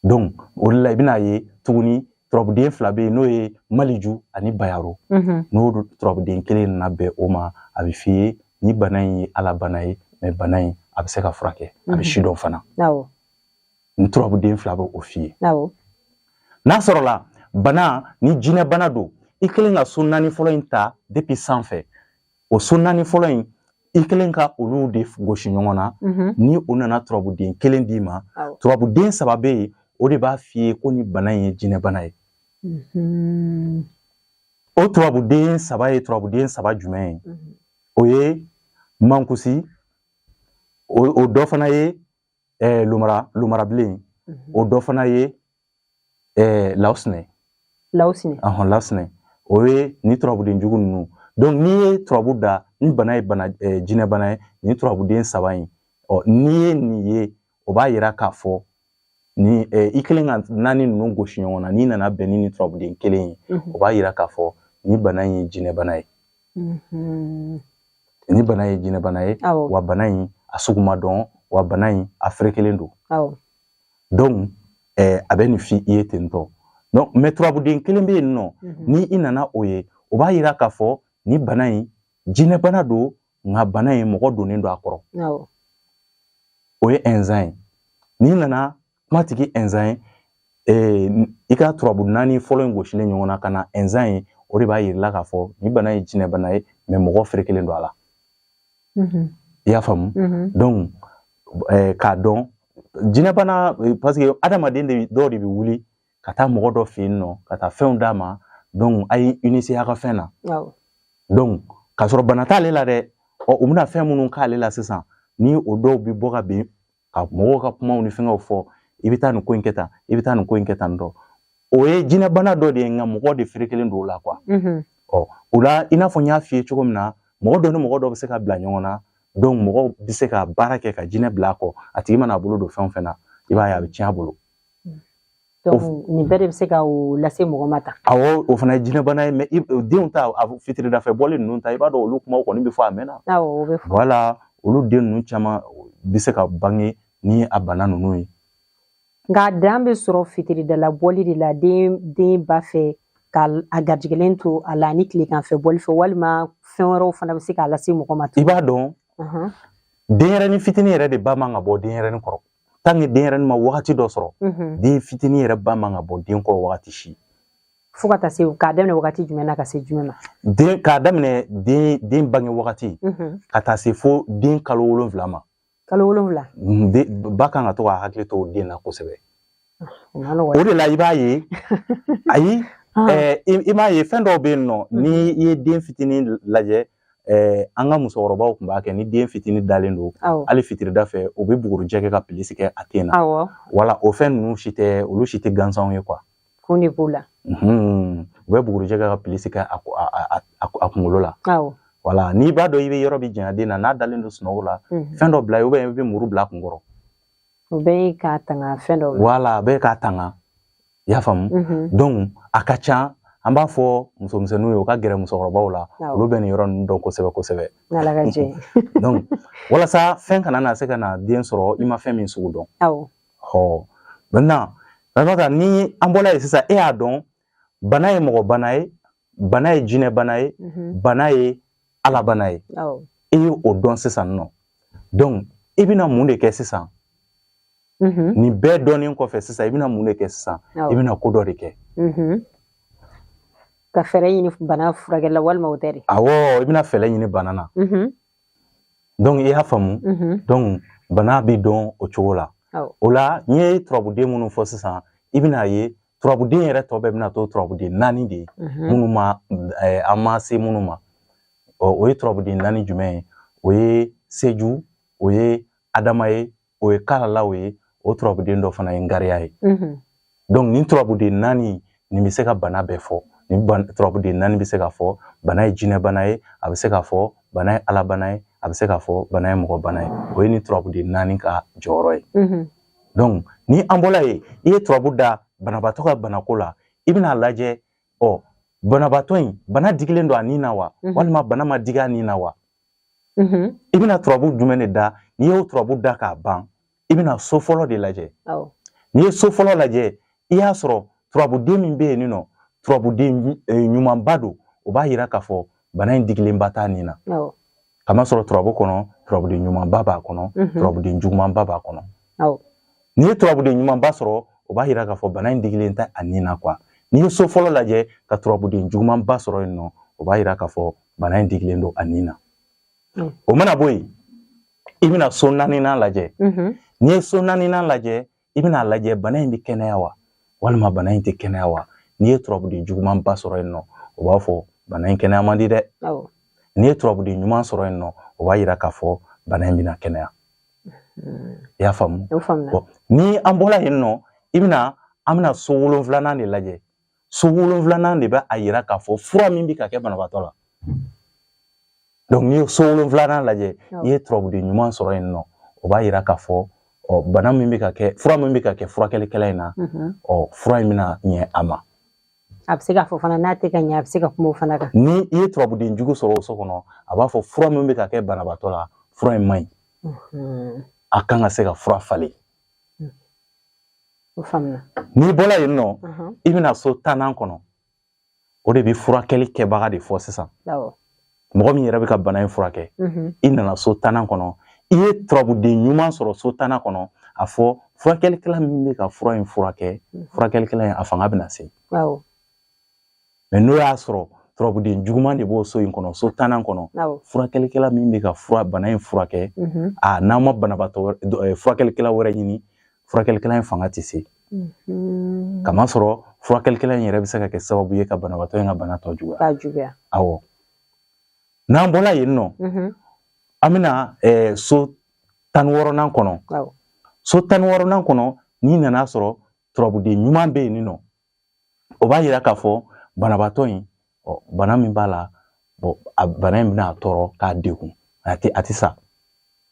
Donc o de la i bɛna ye tuguni turabuden fila bɛ yen, n'o ye Maliju ani Bayaro. N'o turabuden kelen nana bɛn o ma, a bɛ f'i ye ni bana in ye alabana ye, mais bana in a bɛ se ka furakɛ, a bɛ si dɔn fana. Ni turabuden fila bɛ o f'i ye. N'a sɔrɔla bana ni jinɛ bana don, i kelen ka so naani fɔlɔ in ta depuis sanfɛ, o so naani fɔlɔ in, i kelen ka olu de gosi ɲɔgɔn na, ni o nana turabuden kelen d'i ma, turabuden saba bɛ yen, o de b'a f'i ye ko ni bana in ye jinɛ bana ye. O turabuden saba ye turabuden saba jumɛn ye? O ye Mankusi, o dɔ fana ye Lumarabilen, o dɔ fana ye Lawusinɛ. Lawusinɛ. Lawusinɛ. O ye ni turabuden jugu ninnu. Donc n'i ye turabu da, ni bana ye bana jinɛ bana ye, ni turabuden saba in, ɔ n'i ye nin ye, o b'a yira k'a fɔ ni i kelen ka naani ninnu gosi ɲɔgɔn na, n'i nana bɛn ni turabuden kelen ye, o b'a yira k'a fɔ ni bana in ye jinɛ bana ye. Ni bana ye jinɛ bana ye, wa bana in a sugu ma dɔn, wa bana in a ferekelen don. Donc a bɛ nin f'i ye ten tɔ. Donc mais turabuden kelen bɛ yen nɔ, ni i nana o ye, o b'a yira k'a fɔ ni bana in jinɛ bana don, nka bana in mɔgɔ donnen don a kɔrɔ. O ye ɛnzan ye. N'i nana kuma tigi ɛnzan ye, i ka turabu naani fɔlɔ in gosilen ɲɔgɔn na ka na ɛnzan ye, o de b'a yira la k'a fɔ ni bana ye jinɛ bana ye, mais mɔgɔ ferekelen don a la. I y'a faamu? Donc k'a dɔn jinɛ bana, parce que adamaden de dɔw de bɛ wuli ka taa mɔgɔ dɔ fɛ yen nɔ, ka taa fɛnw d'a ma, donc a ye initier a ka fɛn na. Donc k'a sɔrɔ bana t'ale la dɛ, ɔ u bɛna fɛn minnu k'ale la sisan, ni o dɔw bɛ bɔ ka bin ka mɔgɔw ka kumaw ni fɛngɛw fɔ, i bɛ taa nin ko in kɛ tan, i bɛ taa nin ko in kɛ tan tɔ. O ye jinɛ bana dɔ de ye, nka mɔgɔ de ferekelen don o la quoi. Ɔ o la, i n'a fɔ n y'a f'i ye cogo min na, mɔgɔ dɔ ni mɔgɔ dɔ bɛ se ka bila ɲɔgɔn na, donc mɔgɔ bɛ se ka baara kɛ ka jinɛ bila a kɔ, a tigi mana a bolo don fɛn o fɛn na, i b'a ye a bɛ tiɲɛ a bolo. Donc nin bɛɛ de bɛ se ka o lase mɔgɔ ma tan. Awɔ, o fana ye jinɛbana ye. Mais denw ta, a fitiridafɛ bɔli ninnu ta, i b'a dɔn olu kumaw kɔni bɛ fɔ a mɛnna. Awɔ, o bɛ fɔ. Voilà, olu den ninnu caman bɛ se ka bange ni a bana ninnu ye. Nka dan bɛ sɔrɔ fitiridala bɔli de la den ba fɛ ka a garijɛgɛlen to a la ani tileganfɛ bɔli fɛ, walima fɛn wɛrɛw fana bɛ se k'a lase mɔgɔ ma. I b'a dɔn, denyɛrɛnin fitinin yɛrɛ de ba man ka bɔ denyɛrɛnin kɔrɔ tant que denyɛrɛnin ma wagati dɔ sɔrɔ. Den fitinin yɛrɛ ba man ka bɔ den kɔrɔ wagati si. Fo ka taa se, k'a daminɛ wagati jumɛn na ka se jumɛn ma? Den, k'a daminɛ den bange wagati ka taa se fo den kalo 7 ma. Kalo 7. Ba kan ka to k'a hakili to den na kosɛbɛ. O de la i b'a ye, ayi, i m'a ye, fɛn dɔw bɛ yen nɔ, ni i ye den fitinin lajɛ, an ka musokɔrɔbaw tun b'a kɛ, ni den fitinin dalen don, hali fitirida fɛ, u bɛ bugurijɛ kɛ ka pilisi kɛ a ten na. Wala o fɛn ninnu si tɛ, olu si tɛ gansanw ye quoi. Kun de b'o la. U bɛ bugurijɛ kɛ ka pilisi kɛ a kunkolo la. Wala n'i b'a dɔn i bɛ yɔrɔ bɛ janya den na, n'a dalen don sunɔgɔ la, fɛn dɔ bila yen, i bɛ muru bila a kun kɔrɔ. O bɛɛ ye k'a tanga fɛn dɔ. Wala a bɛɛ k'a tanga. I y'a faamu? Donc a ka ca, an b'a fɔ musomisɛnninw ye u ka gɛrɛ musokɔrɔbaw la, olu bɛ nin yɔrɔ ninnu dɔn kosɛbɛ kosɛbɛ. N'Ala ka jɛ. Donc walasa fɛn kana na se ka na den sɔrɔ i ma fɛn min sugu dɔn. Ɔ maintenant, Fatumata, ni an bɔra yen sisan, e y'a dɔn bana ye mɔgɔ bana ye, bana ye jinɛ bana ye, bana ye ala bana ye. E ye o dɔn sisan nɔ. Donc i bɛna mun de kɛ sisan? Nin bɛɛ dɔnnen kɔfɛ sisan, i bɛna mun de kɛ sisan? I bɛna ko dɔ de kɛ. Ka fɛɛrɛ ɲini bana furakɛli la, walima o tɛ de? Awɔ, i bɛna fɛɛrɛ ɲini bana na. Donc i y'a faamu? Donc bana bɛ dɔn o cogo la. O la n ye turabuden minnu fɔ sisan, i bɛna ye turabuden yɛrɛ tɔ bɛɛ bɛna to turabuden 4 de ye, minnu ma an ma se minnu ma. O ye turabuden 4 jumɛn ye? O ye Seju, o ye Adama ye, o ye Kalalaw ye, o turabuden dɔ fana ye Ngariya ye. Donc nin turabuden 4 nin bɛ se ka bana bɛɛ fɔ. Nin turabuden 4 bɛ se ka fɔ bana ye jinɛ bana ye, a bɛ se ka fɔ bana ye ala bana ye, a bɛ se ka fɔ bana ye mɔgɔ bana ye. O ye nin turabuden 4 ka jɔyɔrɔ ye. Donc ni an bɔra yen, i ye turabu da banabaatɔ ka banako la, i bɛna lajɛ, ɔ banabaatɔ in bana digilen don a nin na wa, walima bana ma digi a nin na wa? I bɛna turabu jumɛn de da? N'i y'o turabu da k'a ban, i bɛna so fɔlɔ de lajɛ. N'i ye so fɔlɔ lajɛ, i y'a sɔrɔ turabuden min bɛ yen nɔ, turabuden ɲumanba don, o b'a yira k'a fɔ bana in digilenba t'a nin na. Kamasɔrɔ turabu kɔnɔ, turabuden ɲumanba b'a kɔnɔ, turabuden jugumanba b'a kɔnɔ. N'i ye turabuden ɲumanba sɔrɔ, o b'a yira k'a fɔ bana in digilen tɛ a nin na quoi. N'i ye so fɔlɔ lajɛ ka turabuden jugumanba sɔrɔ yen nɔ, o b'a yira k'a fɔ bana in digilen don a nin na. O mana bɔ yen, i bɛna so 4nan lajɛ. N'i ye so 4nan lajɛ, i bɛna lajɛ bana in bɛ kɛnɛya wa, walima bana in tɛ kɛnɛya wa. N'i ye turabuden jugumanba sɔrɔ yen nɔ, o b'a fɔ bana in kɛnɛya man di dɛ. N'i ye turabuden ɲuman sɔrɔ yen nɔ, o b'a yira k'a fɔ bana in bɛna kɛnɛya. I y'a faamu? Ni an bɔra yen nɔ, i bɛna, an bɛna so 7nan de lajɛ. So 7nan de bɛ a yira k'a fɔ fura min bɛ ka kɛ banabaatɔ la. Donc n'i ye so 7nan lajɛ, i ye turabuden ɲuman sɔrɔ yen nɔ, o b'a yira k'a fɔ bana min bɛ ka kɛ, fura min bɛ ka kɛ furakɛlikɛla in na, fura in bɛna ɲɛ a ma. A bɛ se k'a fɔ fana n'a tɛ ka ɲɛ, a bɛ se ka kuma o fana kan. Ni i ye turabuden jugu sɔrɔ o so kɔnɔ, a b'a fɔ fura min bɛ ka kɛ banabaatɔ la, fura in man ɲi. A kan ka se ka fura falen. O faamuna. N'i bɔra yen nɔ, i bɛna so 10nan kɔnɔ. O de bɛ furakɛli kɛbaga de fɔ sisan. Mɔgɔ min yɛrɛ bɛ ka bana in furakɛ, i nana so 10nan kɔnɔ, i ye turabuden ɲuman sɔrɔ so 10nan kɔnɔ, a fɔ furakɛlikɛla min bɛ ka fura in furakɛ, furakɛlikɛla in a fanga bɛna se. Mais n'o y'a sɔrɔ turabuden juguman de b'o so in kɔnɔ, so 10nan kɔnɔ, furakɛlikɛla min bɛ ka fura bana in furakɛ, a n'an ma banabaatɔ furakɛlikɛla wɛrɛ ɲini, furakɛlikɛla in fanga tɛ se. Kamasɔrɔ furakɛlikɛla in yɛrɛ bɛ se ka kɛ sababu ye ka banabaatɔ in ka bana tɔ juguya. Awɔ. N'an bɔra yen nɔ, an bɛna so 16nan kɔnɔ. So 16nan kɔnɔ, n'i nana sɔrɔ turabuden ɲuman bɛ yen nɔ, o b'a yira k'a fɔ banabaatɔ in, bana min b'a la, a bana in bɛna a tɔɔrɔ k'a degun, a tɛ sa.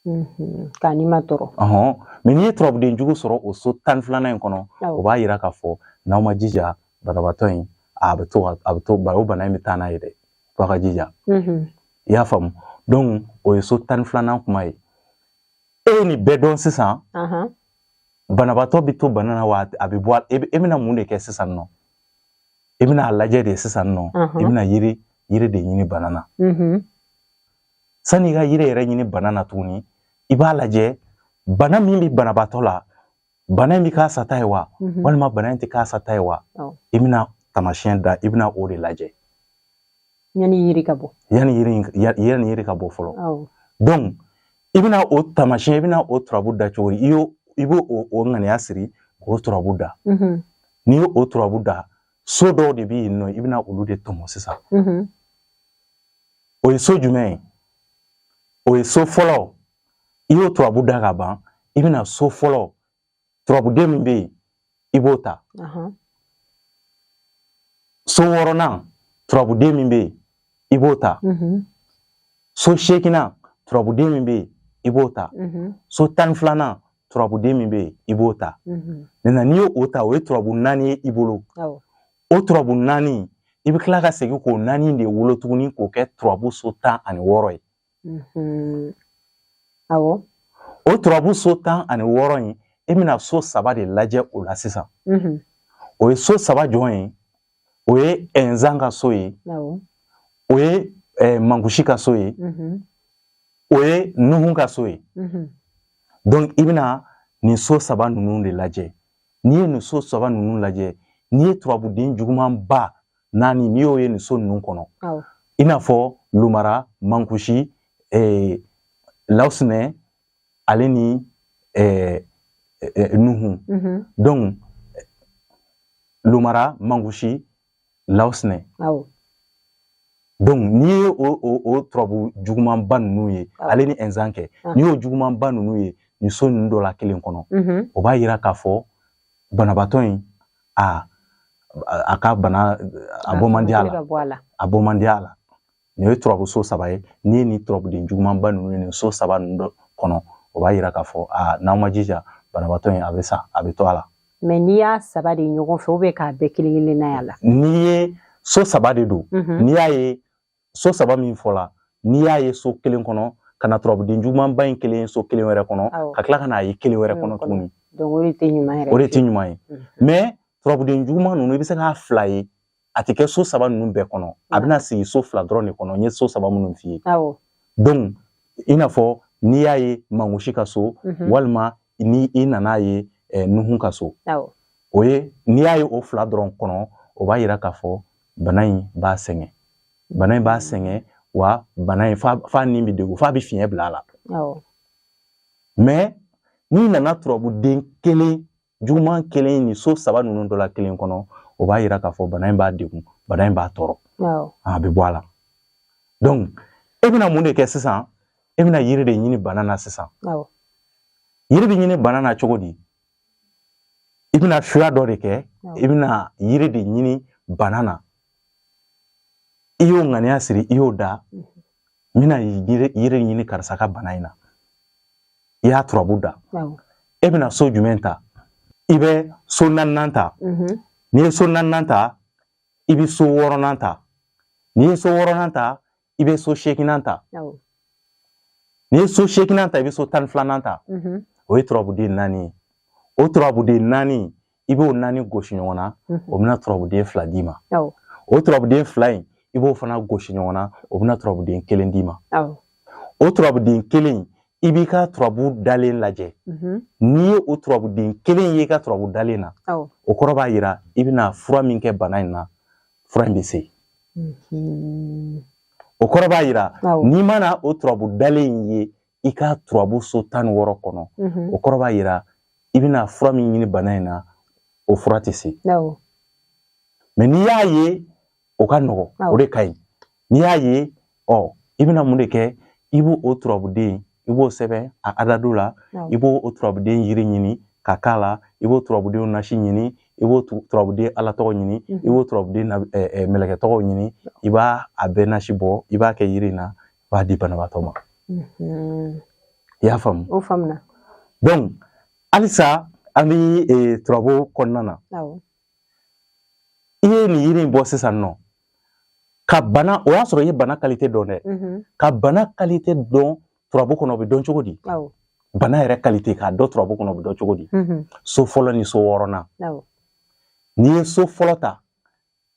K'a ni ma tɔɔrɔ. Ɔhɔn, mais n'i ye turabuden jugu sɔrɔ o so 12nan in kɔnɔ, o b'a yira k'a fɔ n'aw ma jija, banabaatɔ in a bɛ to a bɛ to o bana in bɛ taa n'a ye dɛ, f'a ka jija. I y'a faamu? Donc o ye so 12nan kuma ye. E ye nin bɛɛ dɔn sisan, banabaatɔ bɛ to bana na wa a bɛ bɔ, e bɛna mun de kɛ sisan nɔ? I bɛna a lajɛ de sisan nɔ, i bɛna yiri de ɲini bana na. Sani i ka yiri yɛrɛ ɲini bana na tuguni, i b'a lajɛ bana min bɛ banabaatɔ la, bana in bɛ k'a sata ye wa, walima bana in tɛ k'a sata ye wa. I bɛna taamasiyɛn da, i bɛna o de lajɛ. Yanni yiri ka bɔ. Yanni yiri ka bɔ fɔlɔ. Donc i bɛna o taamasiyɛn, i bɛna o turabu da cogo di? I b'o o ŋaniya siri k'o turabu da. N'i y'o o turabu da, so dɔw de bɛ yen nɔ, i bɛna olu de tɔmɔ sisan. O ye so jumɛn ye? O ye so fɔlɔ. I y'o turabu da ka ban, i bɛna so fɔlɔ turabuden min bɛ yen, i b'o ta. So wɔɔrɔnan turabuden min bɛ yen, i b'o ta. So seeginnan turabuden min bɛ yen, i b'o ta. So 12nan turabuden min bɛ yen, i b'o ta. Maintenant n'i y'o ta, o ye turabu 4 ye i bolo. O turabu 4, i bɛ tila ka segin k'o 4 de wolo tuguni k'o kɛ turabu so 16 ye. Awɔ. O turabu so 16 in, i bɛna so 3 de lajɛ o la sisan. O ye so 3 jɔn ye? O ye Ɛnzan ka so ye, o ye Mankusi ka so ye, o ye Nuhun ka so ye. Donc i bɛna nin so 3 ninnu de lajɛ. N'i ye nin so 3 ninnu lajɛ, n'i ye turabuden jugumanba 4, n'i y'o ye nin so ninnu kɔnɔ, i n'a fɔ Lumara, Mankusi, Lawusinɛ, ale ni Nuhun. Donc Lumara, Mankusi, Lawusinɛ. Donc n'i ye o turabu jugumanba ninnu ye, ale ni Ɛnzan kɛ, n'i y'o jugumanba ninnu ye nin so ninnu dɔ la kelen kɔnɔ, o b'a yira k'a fɔ banabaatɔ in a ka bana a bɔ man di a la, a bɔ man di a la. Nin ye turabu so 3 ye. N'i ye nin turabuden jugumanba ninnu ye nin so 3 ninnu dɔ kɔnɔ, o b'a yira k'a fɔ n'aw ma jija, banabaatɔ in a bɛ sa, a bɛ to a la. Mais n'i y'a 3 de ɲɔgɔn fɛ, ou bien k'a bɛɛ kelen kelen na y'a la. N'i ye so 3 de don, n'i y'a ye so 3 min fɔla, n'i y'a ye so kelen kɔnɔ, ka na turabuden jugumanba in kelen ye so kelen wɛrɛ kɔnɔ, ka tila ka n'a ye kelen wɛrɛ kɔnɔ tuguni. Donc o de tɛ ɲuman yɛrɛ. O de tɛ ɲuman ye. Mais turabuden juguman ninnu, i bɛ se k'a 2 ye, a tɛ kɛ so 3 ninnu bɛɛ kɔnɔ, a bɛna sigi so 2 dɔrɔn de kɔnɔ. N ye so 3 minnu f'i ye. Donc i n'a fɔ n'i y'a ye Mankusi ka so, walima ni i nana ye Nuhun ka so, o ye n'i y'a ye o 2 dɔrɔn kɔnɔ, o b'a yira k'a fɔ bana in b'a sɛgɛn. Bana in b'a sɛgɛn, wa bana in f'a ni bɛ degun, f'a bɛ fiɲɛ bila a la. Mais n'i nana turabuden kelen juguman kelen nin so 3 ninnu dɔ la kelen kɔnɔ, o b'a yira k'a fɔ bana in b'a degun, bana in b'a tɔɔrɔ, a bɛ bɔ a la. Donc e bɛna mun de kɛ sisan? E bɛna yiri de ɲini bana na sisan. Yiri bɛ ɲini bana na cogo di? I bɛna suya dɔ de kɛ, i bɛna yiri de ɲini bana na. I y'o ŋaniya siri, i y'o da, n bɛna yiri ɲini karisa ka bana in na. I y'a turabu da. E bɛna so jumɛn ta? I bɛ so 4nan ta. N'i ye so 4nan ta, i bɛ so 6nan ta. N'i ye so 6nan ta, i bɛ so 8nan ta. N'i ye so 8nan ta, i bɛ so 12nan ta. O ye turabuden 4 ye. O turabuden 4, i b'o 4 gosi ɲɔgɔn na, o bɛna turabuden 2 d'i ma. O turabuden 2 in, i b'o fana gosi ɲɔgɔn na, o bɛna turabuden 1 d'i ma. O turabuden 1, i b'i ka turabu dalen lajɛ. N'i ye o turabuden 1 ye i ka turabu dalen na, o kɔrɔ b'a yira i bɛna fura min kɛ bana in na, fura in bɛ se. O kɔrɔ b'a yira n'i mana o turabu dalen ye i ka turabu so 16 kɔnɔ, o kɔrɔ b'a yira i bɛna fura min ɲini bana in na, o fura tɛ se. Mais n'i y'a ye o ka nɔgɔ, o de ka ɲi. N'i y'a ye, i bɛna mun de kɛ? I b'o o turabuden, i b'o sɛbɛn a adadu la, i b'o o turabuden yiri ɲini ka k'a la, i b'o turabuden nasi ɲini, i b'o turabuden ala tɔgɔ ɲini, i b'o turabuden mɛlɛkɛ tɔgɔ ɲini, i b'a a bɛɛ nasi bɔ, i b'a kɛ yiri in na, i b'a di banabaatɔ ma. I y'a faamu? O faamuna. Donc halisa an bɛ turabu kɔnɔna na. I ye nin yiri in bɔ sisan nɔ ka bana, o y'a sɔrɔ i ye bana qualité dɔn dɛ. Ka bana qualité dɔn turabu kɔnɔ, o bɛ dɔn cogo di? Bana yɛrɛ qualité k'a dɔn turabu kɔnɔ, o bɛ dɔn cogo di? So fɔlɔ ni so wɔɔrɔnan. N'i ye so fɔlɔ ta,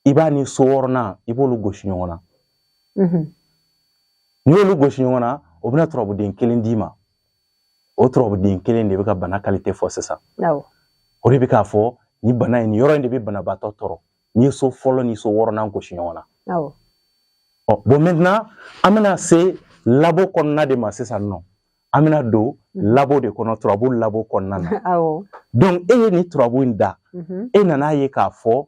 i b'a ni so wɔɔrɔnan, i b'olu gosi ɲɔgɔn na. N'i y'olu gosi ɲɔgɔn na, o bɛna turabuden kelen d'i ma. O turabuden kelen de bɛ ka bana qualité fɔ sisan. O de bɛ k'a fɔ ni bana in, nin yɔrɔ in de bɛ banabaatɔ tɔɔrɔ, n'i ye so fɔlɔ ni so wɔɔrɔnan gosi ɲɔgɔn na. Ɔ bon, maintenant an bɛna se labo kɔnɔna de ma sisan nɔ. An bɛna don labo de kɔnɔ, turabu labo kɔnɔna na. Donc e ye nin turabu in da, e nan'a ye k'a fɔ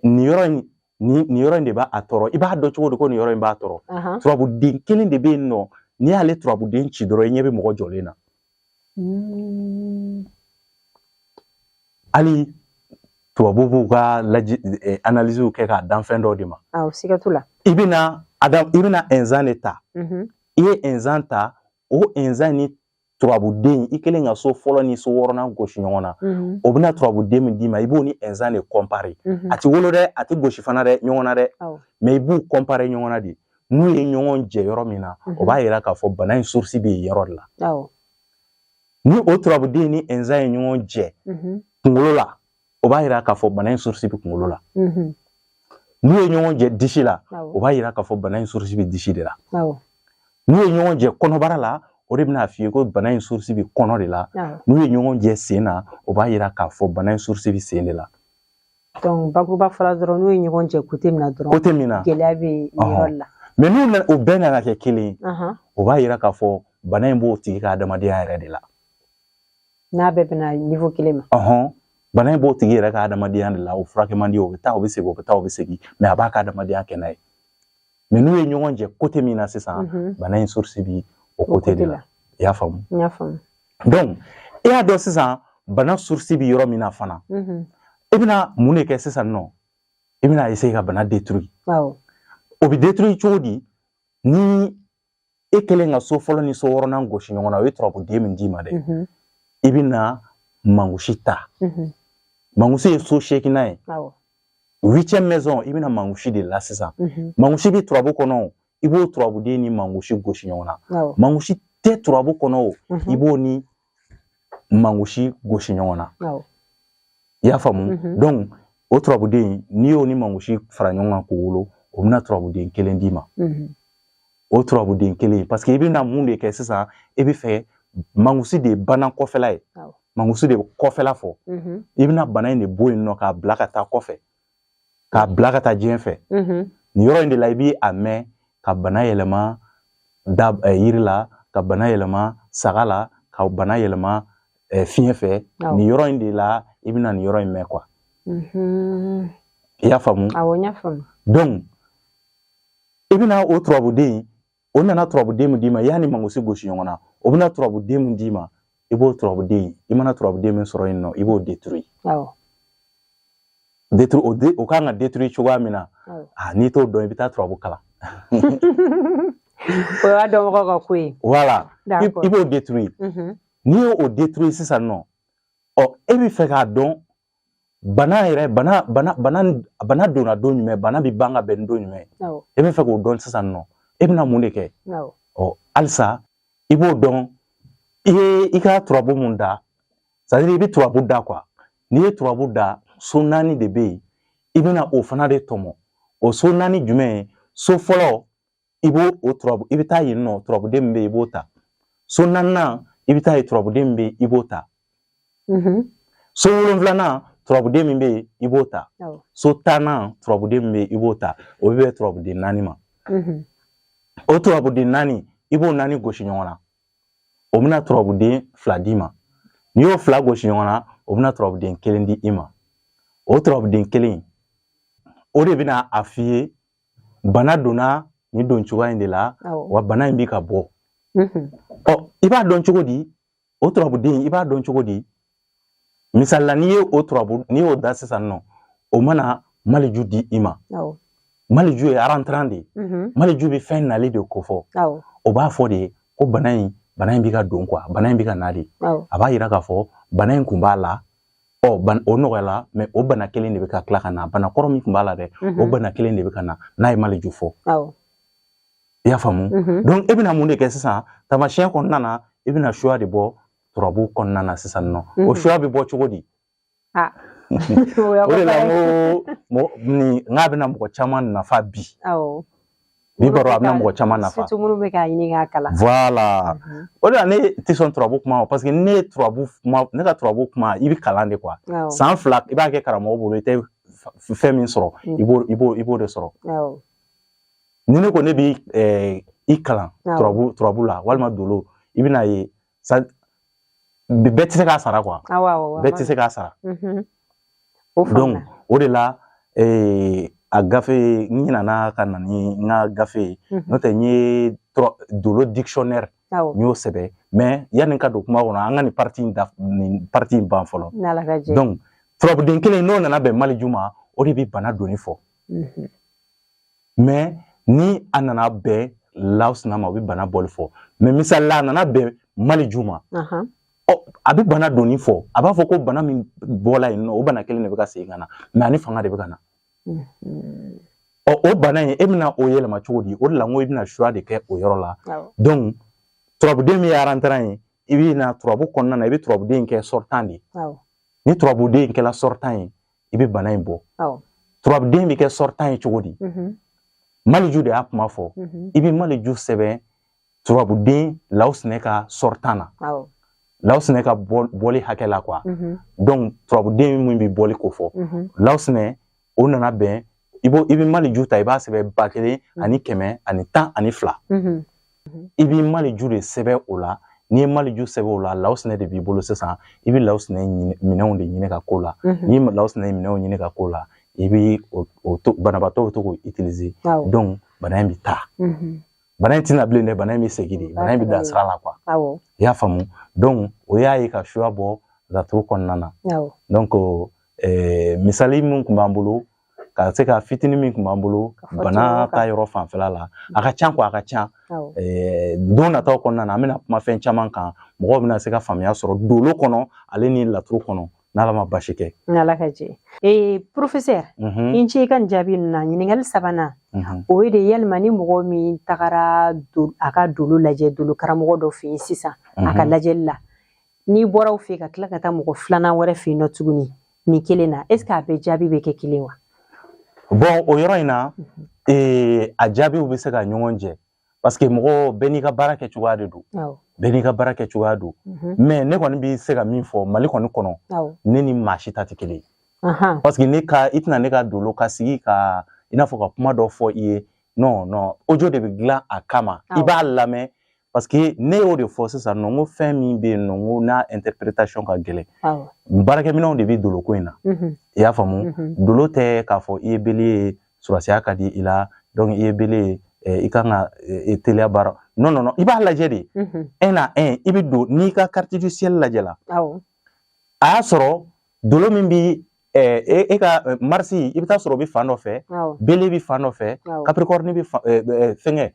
nin yɔrɔ in, nin yɔrɔ in de b'a tɔɔrɔ. I b'a dɔn cogo di ko nin yɔrɔ in b'a tɔɔrɔ? Turabuden kelen de bɛ yen nɔ, n'i y'ale turabuden ci dɔrɔn, i ɲɛ bɛ mɔgɔ jɔlen na. Hali tubabu b'u ka laji analysew kɛ k'a dan fɛn dɔw de ma. Awɔ, siga t'o la. I bɛna adam, i bɛna ɛnzan de ta. I ye ɛnzan ta, o ɛnzan ni turabuden, i kɛlen ka so fɔlɔ ni so wɔɔrɔnan gosi ɲɔgɔn na, o bɛna turabuden min d'i ma, i b'o ni ɛnzan de comparer. A ti wolo dɛ, a ti gosi fana dɛ ɲɔgɔn na dɛ, mais i b'u comparer ɲɔgɔn na de. N'u ye ɲɔgɔn jɛ yɔrɔ min na, o b'a yira k'a fɔ bana in source bɛ yen yɔrɔ de la. Ni o turabuden ni ɛnzan ye ɲɔgɔn jɛ kunkolo la, o b'a yira k'a fɔ bana in source bɛ kunkolo la. N'u ye ɲɔgɔn jɛ disi la, o b'a yira k'a fɔ bana in source bɛ disi de la. N'u ye ɲɔgɔn jɛ kɔnɔbara la, o de bɛna f'i ye ko bana in source bɛ kɔnɔ de la. N'u ye ɲɔgɔn jɛ sen na, o b'a yira k'a fɔ bana in source bɛ sen de la. Donc bakuruba fɔla dɔrɔn, n'u ye ɲɔgɔn jɛ côté min na dɔrɔn, côté min na, gɛlɛya bɛ yen yɔrɔ la. Mais n'u o bɛɛ nana kɛ kelen ye, o b'a yira k'a fɔ bana in b'o tigi ka adamadenya yɛrɛ de la. N'a bɛɛ bɛna niveau kelen ma. Bana in b'o tigi yɛrɛ ka adamadenya de la, o furakɛ man di, o bɛ taa, o bɛ segin, o bɛ taa, o bɛ segin, mais a b'a ka adamadenya kɛ n'a ye. Mais n'u ye ɲɔgɔn jɛ côté min na sisan, bana in source bi o côté de la. I y'a faamu? N y'a faamu. Donc e y'a dɔn sisan bana source bi yɔrɔ min na fana, e bɛna mun de kɛ sisan nɔ? I bɛna essayer ka bana détruire. O bɛ détruire cogo di? Ni e kɛlen ka so fɔlɔ ni so wɔɔrɔnan gosi ɲɔgɔn na, o ye turabuden min d'i ma dɛ, i bɛna mangosi ta. Mangosi ye so seeginnan ye, huitième maison. I bɛna mangosi de la sisan. Mangosi bɛ turabu kɔnɔ, i b'o turabuden ni mangosi gosi ɲɔgɔn na. Mangosi tɛ turabu kɔnɔ o, i b'o ni mangosi gosi ɲɔgɔn na. I y'a faamu? Donc o turabuden, n'i y'o ni mangosi fara ɲɔgɔn kan k'o wolo, o bɛna turabuden kelen d'i ma. O turabuden kelen, parce que i bɛna mun de kɛ sisan? E bɛ fɛ mangosi de ye bana kɔfɛla ye, mangosi de bɛ kɔfɛla fɔ. I bɛna bana in de bɔ yen nɔ k'a bila ka taa kɔfɛ, k'a bila ka taa diɲɛ fɛ. Nin yɔrɔ in de la, i bɛ a mɛn ka bana yɛlɛma da yiri la, ka bana yɛlɛma saga la, ka bana yɛlɛma fiɲɛ fɛ. Nin yɔrɔ in de la, i bɛna nin yɔrɔ in mɛn quoi. I y'a faamu? Awɔ, n y'a faamu. Donc i bɛna o turabuden, o nana turabuden min d'i ma, i y'a ni mangosi gosi ɲɔgɔn na, o bɛna turabuden min d'i ma, i b'o turabuden, i mana turabuden min sɔrɔ yen nɔ, i b'o détruire. Détruire, o kan ka détruire cogoya min na, n'i t'o dɔn, i bɛ taa turabu kalan. O y'a dɔnbagaw ka ko ye. Voilà, i b'o détruire. N'i y'o détruire sisan nɔ, ɔ e bɛ fɛ k'a dɔn bana yɛrɛ, bana bana bana bana donna don jumɛn, bana bɛ ban ka bɛn ni don jumɛn, e bɛ fɛ k'o dɔn sisan nɔ, e bɛna mun de kɛ? Ɔ halisa i b'o dɔn, i ye i ka turabu mun da, c'est à dire i bɛ turabu da quoi. N'i ye turabu da, so naani de bɛ yen, i bɛna o fana de tɔmɔ. O so naani jumɛn ye? So fɔlɔ, i b'o o turabu, i bɛ taa yen nɔ, turabuden min bɛ yen, i b'o ta. So naaninan, i bɛ taa yen, turabuden min bɛ yen, i b'o ta. So wolonfilanan, turabuden min bɛ yen, i b'o ta. So tannan, turabuden min bɛ yen, i b'o ta. O bɛ bɛn turabuden naani ma. O turabuden naani, i b'o naani gosi ɲɔgɔn na, o bɛna turabuden fila d'i ma. N'i y'o fila gosi ɲɔgɔn na, o bɛna turabuden kelen di i ma. O turabuden kelen, o de bɛna a f'i ye bana donna nin don cogoya in de la, wa bana in bɛ ka bɔ. Ɔ i b'a dɔn cogo di? O turabuden, i b'a dɔn cogo di? Misali la, n'i ye o turabu, n'i y'o da sisan nɔ, o mana maliju di i ma. Maliju ye rentrant de ye. Maliju bɛ fɛn nali de kofɔ. O b'a fɔ de ko bana in Bana in bɛ ka don quoi, bana in bɛ ka na de. A b'a yira k'a fɔ bana in kun b'a la, ɔ o nɔgɔyala, mais o bana kelen de bɛ ka tila ka na. Bana kɔrɔ min kun b'a la dɛ, o bana kelen de bɛ ka na n'a ye maliju fɔ. I y'a faamu? Donc e bɛna mun de kɛ sisan taamasiyɛn kɔnɔna na? I bɛna suya de bɔ turabu kɔnɔna na sisan nɔ. O suya bɛ bɔ cogo di? O de la n ko nin n k'a bɛna mɔgɔ caman nafa bi. Bi baro, a bɛna mɔgɔ caman nafa. Surtout minnu bɛ k'a ɲini k'a kalan. Voilà, o de la ne tɛ sɔn turabu kuma ma, parce que ne ye turabu kuma, ne ka turabu kuma, i bɛ kalan de quoi. San 2 i b'a kɛ karamɔgɔ bolo, i tɛ fɛn min sɔrɔ, i b'o de sɔrɔ. Ni ne ko ne b'i i kalan turabu la walima dolo, i bɛna ye sa, bɛɛ tɛ se k'a sara quoi, bɛɛ tɛ se k'a sara. Donc o de la a gafe, n ɲinana ka na ni n ka gafe ye, n'o tɛ n ye dolo dictionnaire, n y'o sɛbɛn. Mais yanni n ka don kuma kɔnɔ, an ka nin partie in da, nin partie in ban fɔlɔ. Donc turabuden kelen, n'o nana bɛn maliju ma, o de bɛ bana donni fɔ. Mais ni a nana bɛn lawusina ma, o bɛ bana bɔli fɔ. Mais misali la, a nana bɛn maliju ma, ɔ a bɛ bana donni fɔ. A b'a fɔ ko bana min bɔla yen nɔ, o bana kelen de bɛ ka segin ka na, mais ani fanga de bɛ ka na. Ɔ o bana in, e bɛna o yɛlɛma cogo di? O de la n ko i bɛna choix de kɛ o yɔrɔ la. Donc turabuden min ye rentrant ye, i bɛ na turabu kɔnɔna na, i bɛ turabuden kɛ sortant de ye. Ni turabuden kɛla sortant ye, i bɛ bana in bɔ. Turabuden bɛ kɛ sortant ye cogo di? Maliju de y'a kuma fɔ. I bɛ maliju sɛbɛn turabuden lawusinɛ ka sortant na, lawusinɛ ka bɔli hakɛ la quoi. Donc turabuden min bɛ bɔli ko fɔ lawusinɛ, o nana bɛn, i bɛ maliju ta, i b'a sɛbɛn 1112. I bɛ maliju de sɛbɛn o la. N'i ye maliju sɛbɛn o la, lawusinɛ de b'i bolo sisan. I bɛ lawusinɛ minɛnw de ɲini ka k'o la. N'i ye lawusinɛ minɛnw ɲini ka k'o la, i bɛ o to banabaatɔ bɛ to k'o utiliser. Donc bana in bɛ taa, bana in tɛna bilen dɛ, bana in bɛ segin de, bana in bɛ dan sira la quoi. I y'a faamu? Donc o y'a ye ka suya bɔ laturu kɔnɔna na. Donc misali min tun b'an bolo ka se ka fitinin min tun b'an bolo bana ta yɔrɔ fanfɛla la, a ka ca quoi, a ka ca. Don nataw kɔnɔna na, an bɛna kuma fɛn caman kan, mɔgɔw bɛna se ka faamuya sɔrɔ dolo kɔnɔ ale ni laturu kɔnɔ, n'Ala ma basi kɛ. N'Ala ka jɛ. Professeur, i ce i ka nin jaabi ninnu na. Ɲininkali sabanan, o ye de yalima ni mɔgɔ min tagara a ka dolo lajɛ dolo karamɔgɔ dɔ fɛ yen sisan, a ka lajɛli la, n'i bɔra o fɛ yen ka tila ka taa mɔgɔ filanan wɛrɛ fɛ yen nɔ tuguni nin kelen na, est ce que a bɛɛ jaabi bɛ kɛ kelen wa? Bon, o yɔrɔ in na, a jaabiw bɛ se ka ɲɔgɔn jɛ, parce que mɔgɔ bɛɛ n'i ka baara kɛ cogoya de don, bɛɛ n'i ka baara kɛ cogoya don. Mais ne kɔni bɛ se ka min fɔ, Mali kɔni kɔnɔ, ne ni maa si ta tɛ kelen ye, parce que ne ka, i tɛna ne ka dolo ka sigi ka i n'a fɔ ka kuma dɔ fɔ i ye. Non, non, audio de bɛ dilan a kama, i b'a lamɛn, parce que ne y'o de fɔ sisan nɔ, n ko fɛn min bɛ yen nɔ, n ko n'a interprétation ka gɛlɛn, baarakɛminɛnw de bɛ dolo ko in na. I y'a faamu? Dolo tɛ k'a fɔ i ye bélier ye, surasiya ka di i la, donc i ye bélier ye, i kan ka teliya baara. Non, non, non, i b'a lajɛ de un à un. I bɛ don n'i ka carte du ciel lajɛ la, a y'a sɔrɔ dolo min bi e ka Marsi, i bɛ taa sɔrɔ o bɛ fan dɔ fɛ, bélier bɛ fan dɔ fɛ, Capricorne bɛ fɛngɛ,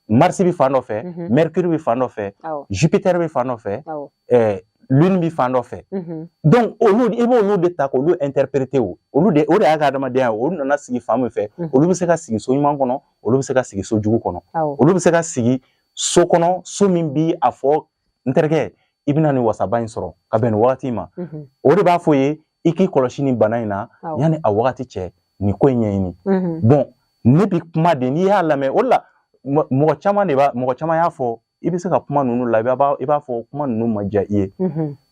Marsi bɛ fan dɔ fɛ, Mercure bɛ fan dɔ fɛ, Jupiter bɛ fan dɔ fɛ, Lune bɛ fan dɔ fɛ. Donc olu, i b'olu de ta k'olu interpréter. O olu de, o de y'a ka adamadenya ye. Olu nana sigi fan min fɛ, olu bɛ se ka sigi so ɲuman kɔnɔ, olu bɛ se ka sigi so jugu kɔnɔ, olu bɛ se ka sigi so kɔnɔ, so min bi a fɔ n terikɛ, i bɛna nin wasaba in sɔrɔ ka bɛn nin wagati ma. O de b'a fɔ ye i k'i kɔlɔsi nin bana in na, yanni a wagati cɛ, nin ko in ɲɛɲini. Bon, ne bi kuma de, n'i y'a lamɛn, o de la mɔgɔ caman de b'a, mɔgɔ caman y'a fɔ, i bɛ se ka kuma ninnu la, i b'a fɔ kuma ninnu ma diya i ye,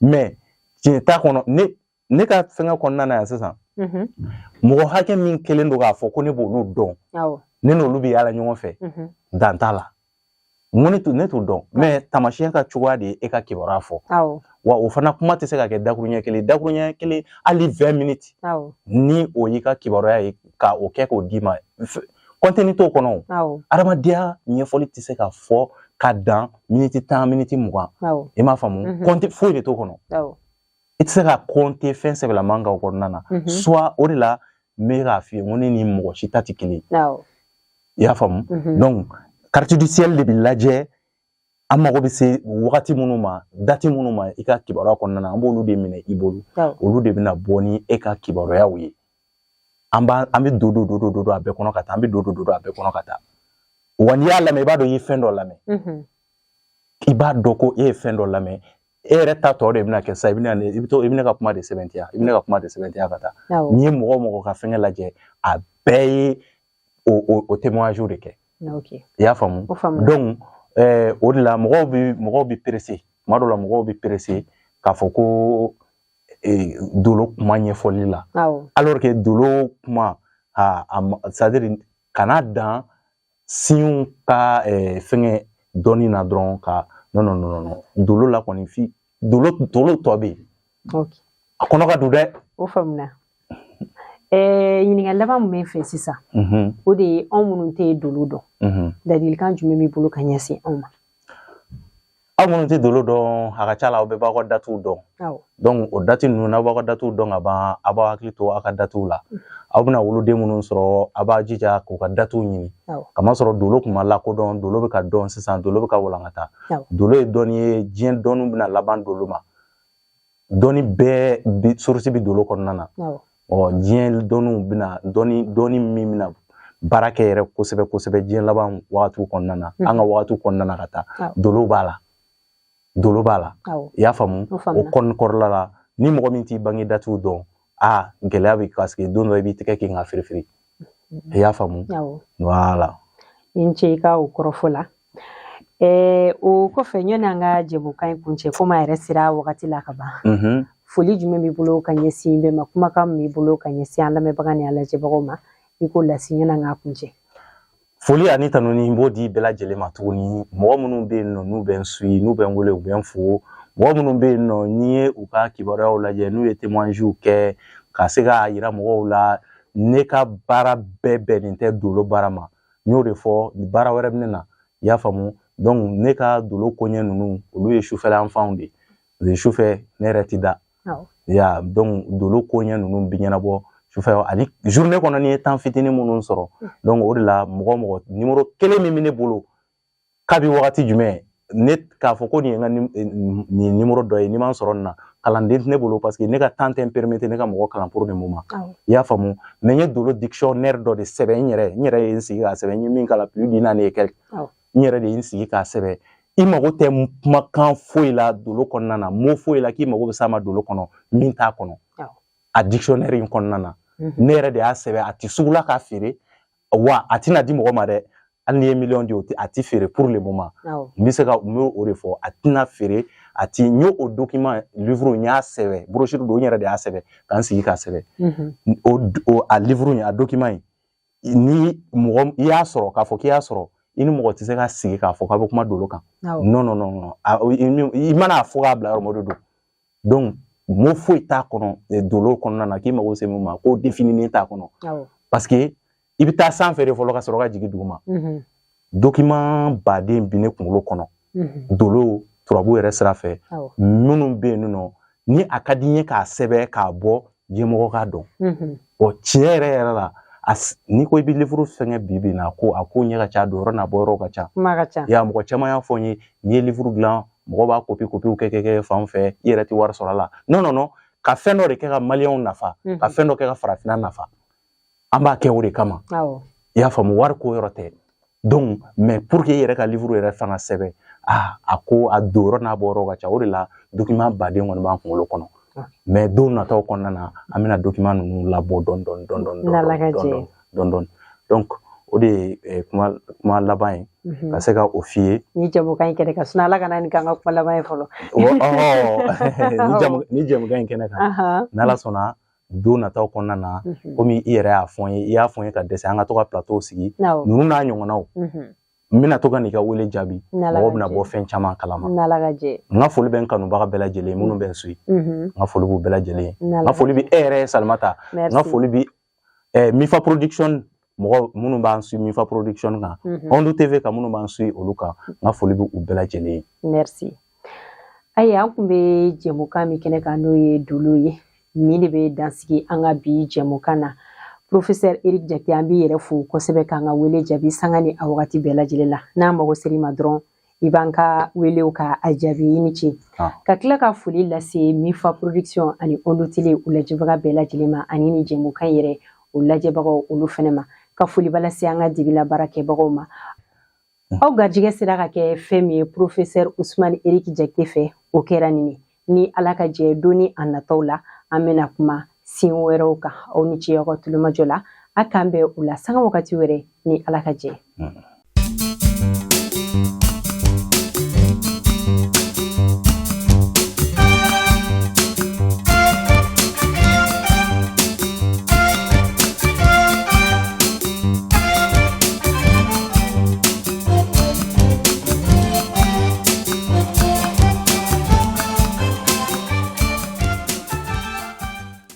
mais tiɲɛ t'a kɔnɔ. Ne ka fɛngɛ kɔnɔna na yan sisan, mɔgɔ hakɛ min kɛlen don k'a fɔ ko ne b'olu dɔn, ne n'olu bɛ yaala ɲɔgɔn fɛ, dan t'a la. N ko ne t'o dɔn, mais taamasiyɛn ka cogoya de ye e ka kibaruya fɔ. Wa o fana kuma tɛ se ka kɛ dakuruɲɛ kelen, dakuruɲɛ kelen, hali 20 minutes, ni o y'i ka kibaruya ye ka o kɛ k'o d'i ma, contenu t'o kɔnɔ. O adamadenya ɲɛfɔli tɛ se ka fɔ ka dan miniti 10, miniti 20. I m'a faamu? Compte foyi de t'o kɔnɔ. I tɛ se ka compter fɛn sɛbɛlaman kan o kɔnɔna na. Soit o de la n bɛ k'a f'i ye, n ko ne ni mɔgɔ si ta tɛ kelen ye. I y'a faamu? Donc carte du ciel de bɛ lajɛ. An mago bɛ se wagati minnu ma, date minnu ma i ka kibaruya kɔnɔna na, an b'olu de minɛ i bolo. Olu de bɛna bɔ ni e ka kibaruyaw ye. An bɛ don don don don don a bɛɛ kɔnɔ ka taa, an bɛ don don don a bɛɛ kɔnɔ ka taa. Wa n'i y'a lamɛn, i b'a dɔn i ye fɛn dɔ lamɛn. I b'a dɔn ko e ye fɛn dɔ lamɛn. E yɛrɛ ta tɔ de bɛna kɛ sisan, i bɛ ne ka kuma de sɛbɛntiya, i bɛ ne ka kuma de sɛbɛntiya ka taa. N'i ye mɔgɔ o mɔgɔ ka fɛngɛ lajɛ, a bɛɛ ye o témoignage de kɛ. I y'a faamu? Donc o de la mɔgɔw bɛ pressé, tuma dɔw la mɔgɔw bɛ pressé k'a fɔ ko dolo kuma ɲɛfɔli la, alors que dolo kuma, c'est à dire kana dan signes ka fɛngɛ dɔnni na dɔrɔn ka non non non non, dolo la kɔni fi dolo tɔ bɛ yen. A kɔnɔ ka don dɛ. O faamuna. Ɲininkali laban min bɛ n fɛ sisan, o de ye anw minnu tɛ dolo dɔn, ladilikan jumɛn b'i bolo ka ɲɛsin anw ma? Aw minnu tɛ dolo dɔn, a ka ca la aw bɛɛ b'aw ka datew dɔn. Donc o date ninnu, n'aw b'aw ka datew dɔn ka ban, aw b'aw hakili to aw ka datew la. Aw bɛna woloden minnu sɔrɔ, aw b'a jija k'u ka datew ɲini. Kamasɔrɔ dolo kun ma lakodɔn, dolo bɛ ka dɔn sisan, dolo bɛ ka walankata. Dolo ye dɔnni ye, diɲɛ dɔnniw bɛna laban dolo ma. Dɔnni bɛɛ source bɛ dolo kɔnɔna na. Ɔ diɲɛ dɔnniw bɛna dɔnni min bɛna baara kɛ yɛrɛ kosɛbɛ kosɛbɛ diɲɛ laban wagatiw kɔnɔna na, an ka wagatiw kɔnɔna na ka taa, dolo b'a la. Dolo b'a la. I y'a faamu? O kɔni kɔrɔla la, ni mɔgɔ min t'i bange datew dɔn, a gɛlɛya bɛ, parce que don dɔ i b'i tɛgɛ kɛ k'a firifiri. I y'a faamu? Voilà. I ni ce i ka o kɔrɔfɔ la. O kɔfɛ, ɲɔni an ka jɛmukan in kuncɛ, komi a yɛrɛ sera wagati la ka ban, foli jumɛn b'i bolo ka ɲɛsin bɛɛ ma, kumakan min b'i bolo ka ɲɛsin an lamɛnbaga ni an lajɛbagaw ma, i k'o lase ɲɔni an k'a kuncɛ? Foli ani tanuni n b'o di bɛɛ lajɛlen ma tuguni. Mɔgɔ minnu bɛ yen nɔ n'u bɛ n suit, n'u bɛ n wele, u bɛ n fo. Mɔgɔ minnu bɛ yen nɔ n'i ye u ka kibaruyaw lajɛ, n'u ye témoignages kɛ ka se k'a yira mɔgɔw la, ne ka baara bɛɛ bɛnnen tɛ dolo baara ma. N y'o de fɔ, baara wɛrɛ bɛ ne na. I y'a faamu? Donc ne ka dolo koɲɛ ninnu, olu ye sufɛla yanfanw de ye. Sufɛ ne yɛrɛ ti da. Ya, donc dolo koɲɛ ninnu bi ɲɛnabɔ sufɛ ani journée kɔnɔ n'i ye temps fitinin minnu sɔrɔ. Donc o de la, mɔgɔ mɔgɔ numéro kelen min bɛ ne bolo kabi wagati jumɛn, ne k'a fɔ ko nin ye n ka nin numéro dɔ ye, n'i m'an sɔrɔ nin na, kalanden tɛ ne bolo, parce que ne ka temps tɛ n permettre ne ka mɔgɔ kalan pour le moment. I y'a faamu? Mais n ye dolo dictionnaire dɔ de sɛbɛn n yɛrɛ, n yɛrɛ ye n sigi k'a sɛbɛn, n ye min kalan plus d'une année et quelque, n yɛrɛ de ye n sigi k'a sɛbɛn. I mago tɛ kumakan foyi la dolo kɔnɔna na, mot foyi la k'i mago bɛ s'a ma dolo kɔnɔ min t'a kɔnɔ. A dictionnaire in kɔnɔna na, ne yɛrɛ de y'a sɛbɛn. A ti sugu la k'a feere, wa a tɛna di mɔgɔ ma dɛ. Hali n'i ye miliyɔn di, a ti feere pour le moment. N bɛ se ka n bɛ o de fɔ, a tɛna feere, a ti. N y'o document livre, n y'a sɛbɛn, brochure don, n yɛrɛ de y'a sɛbɛn ka n sigi k'a sɛbɛn. O a livre in, a document in, ni mɔgɔ i y'a sɔrɔ k'a fɔ k'i y'a sɔrɔ, i ni mɔgɔ tɛ se ka sigi k'a fɔ k'a bɛ kuma dolo kan. Non non non, i mana a fɔ k'a bila yɔrɔ min, o de don. Donc mot foyi t'a kɔnɔ dolo kɔnɔna na k'i mago se min ma, k'o définir t'a kɔnɔ, parce que i bɛ taa sanfɛ de fɔlɔ ka sɔrɔ ka jigin duguma. Document baden bi ne kunkolo kɔnɔ dolo turabu yɛrɛ sira fɛ, minnu bɛ yen nɔ ni a ka di n ye k'a sɛbɛn k'a bɔ diɲɛmɔgɔ k'a dɔn. Bon, tiɲɛ yɛrɛ yɛrɛ la, n'i ko i bɛ livre fɛngɛ bi bi in na, ko a ko ɲɛ ka ca, don yɔrɔ n'a bɔ yɔrɔ ka ca. Kuma ka ca. Ya, mɔgɔ caman y'a fɔ n ye, n'i ye livre dilan, mɔgɔ b'a kopi kopiw kɛ fan fɛ, i yɛrɛ tɛ wari sɔrɔ a la. Non non non, ka fɛn dɔ de kɛ ka maliyɛnw nafa, ka fɛn dɔ kɛ ka farafinna nafa, an b'a kɛ o de kama. I y'a faamu? Wari ko yɔrɔ tɛ. Donc mais pour que i yɛrɛ ka livre yɛrɛ fana sɛbɛn, a ko a don yɔrɔ n'a bɔ yɔrɔ ka ca. O de la document baden kɔni b'an kunkolo kɔnɔ. Mais don nataw kɔnɔna na, an bɛna document ninnu labɔ dɔɔni dɔɔni dɔɔni dɔɔni dɔɔni dɔɔni. Donc o de ye kuma laban ye ka se ka o f'i ye. Ni jamukan in kɛnɛ kan, sinɔn Ala kana nin k'an ka kuma laban ye fɔlɔ. Ni jamukan in kɛnɛ kan, n'Ala sɔnna, don nataw kɔnɔna na, komi i yɛrɛ y'a fɔ n ye, i y'a fɔ n ye ka dɛsɛ, an ka to ka plateau sigi ninnu n'a ɲɔgɔnnaw, n bɛna to ka n'i ka wele jaabi, mɔgɔw bɛna bɔ fɛn caman kalama. N ka foli bɛ n kanubaga bɛɛ lajɛlen minnu bɛ n suit, n ka foli b'u bɛɛ lajɛlen. N ka foli bɛ e yɛrɛ ye Salimata, n ka foli bɛ Mifa Production mɔgɔ minnu b'an suit Mifa Production kan, Ondu TV kan minnu b'an suit olu kan, n ka foli bɛ u bɛɛ lajɛlen ye. Merci. Ayiwa, an kun bɛ jɛmukan min kɛnɛ kan, n'o ye dolo ye, nin de bɛ dansigi an ka bi jɛmukan na. Professeur Eric Jakite, an b'i yɛrɛ fo kosɛbɛ k'an ka wele jaabi sanga ni a wagati bɛɛ lajɛlen la. N'an mago ser'i ma dɔrɔn, I b'an ka welew ka a jaabi, i ni ce. Ka tila ka foli lase Mifa Production ani Ondo Télé u lajɛbaga bɛɛ lajɛlen ma, ani ni jɛmukan yɛrɛ o lajɛbagaw olu fɛnɛ ma, ka foliba lase an ka dibila baarakɛbagaw ma. Aw garijɛgɛ sera ka kɛ fɛn min ye professeur Usumani Eric Jakite fɛ, o kɛra nin ye. Ni Ala ka jɛ, don ni a nataw la, an bɛna kuma sin wɛrɛw kan. Aw ni ce aw ka tulomajɔ la. A k'an bɛn o la sanga wagati wɛrɛ, ni Ala ka jɛ.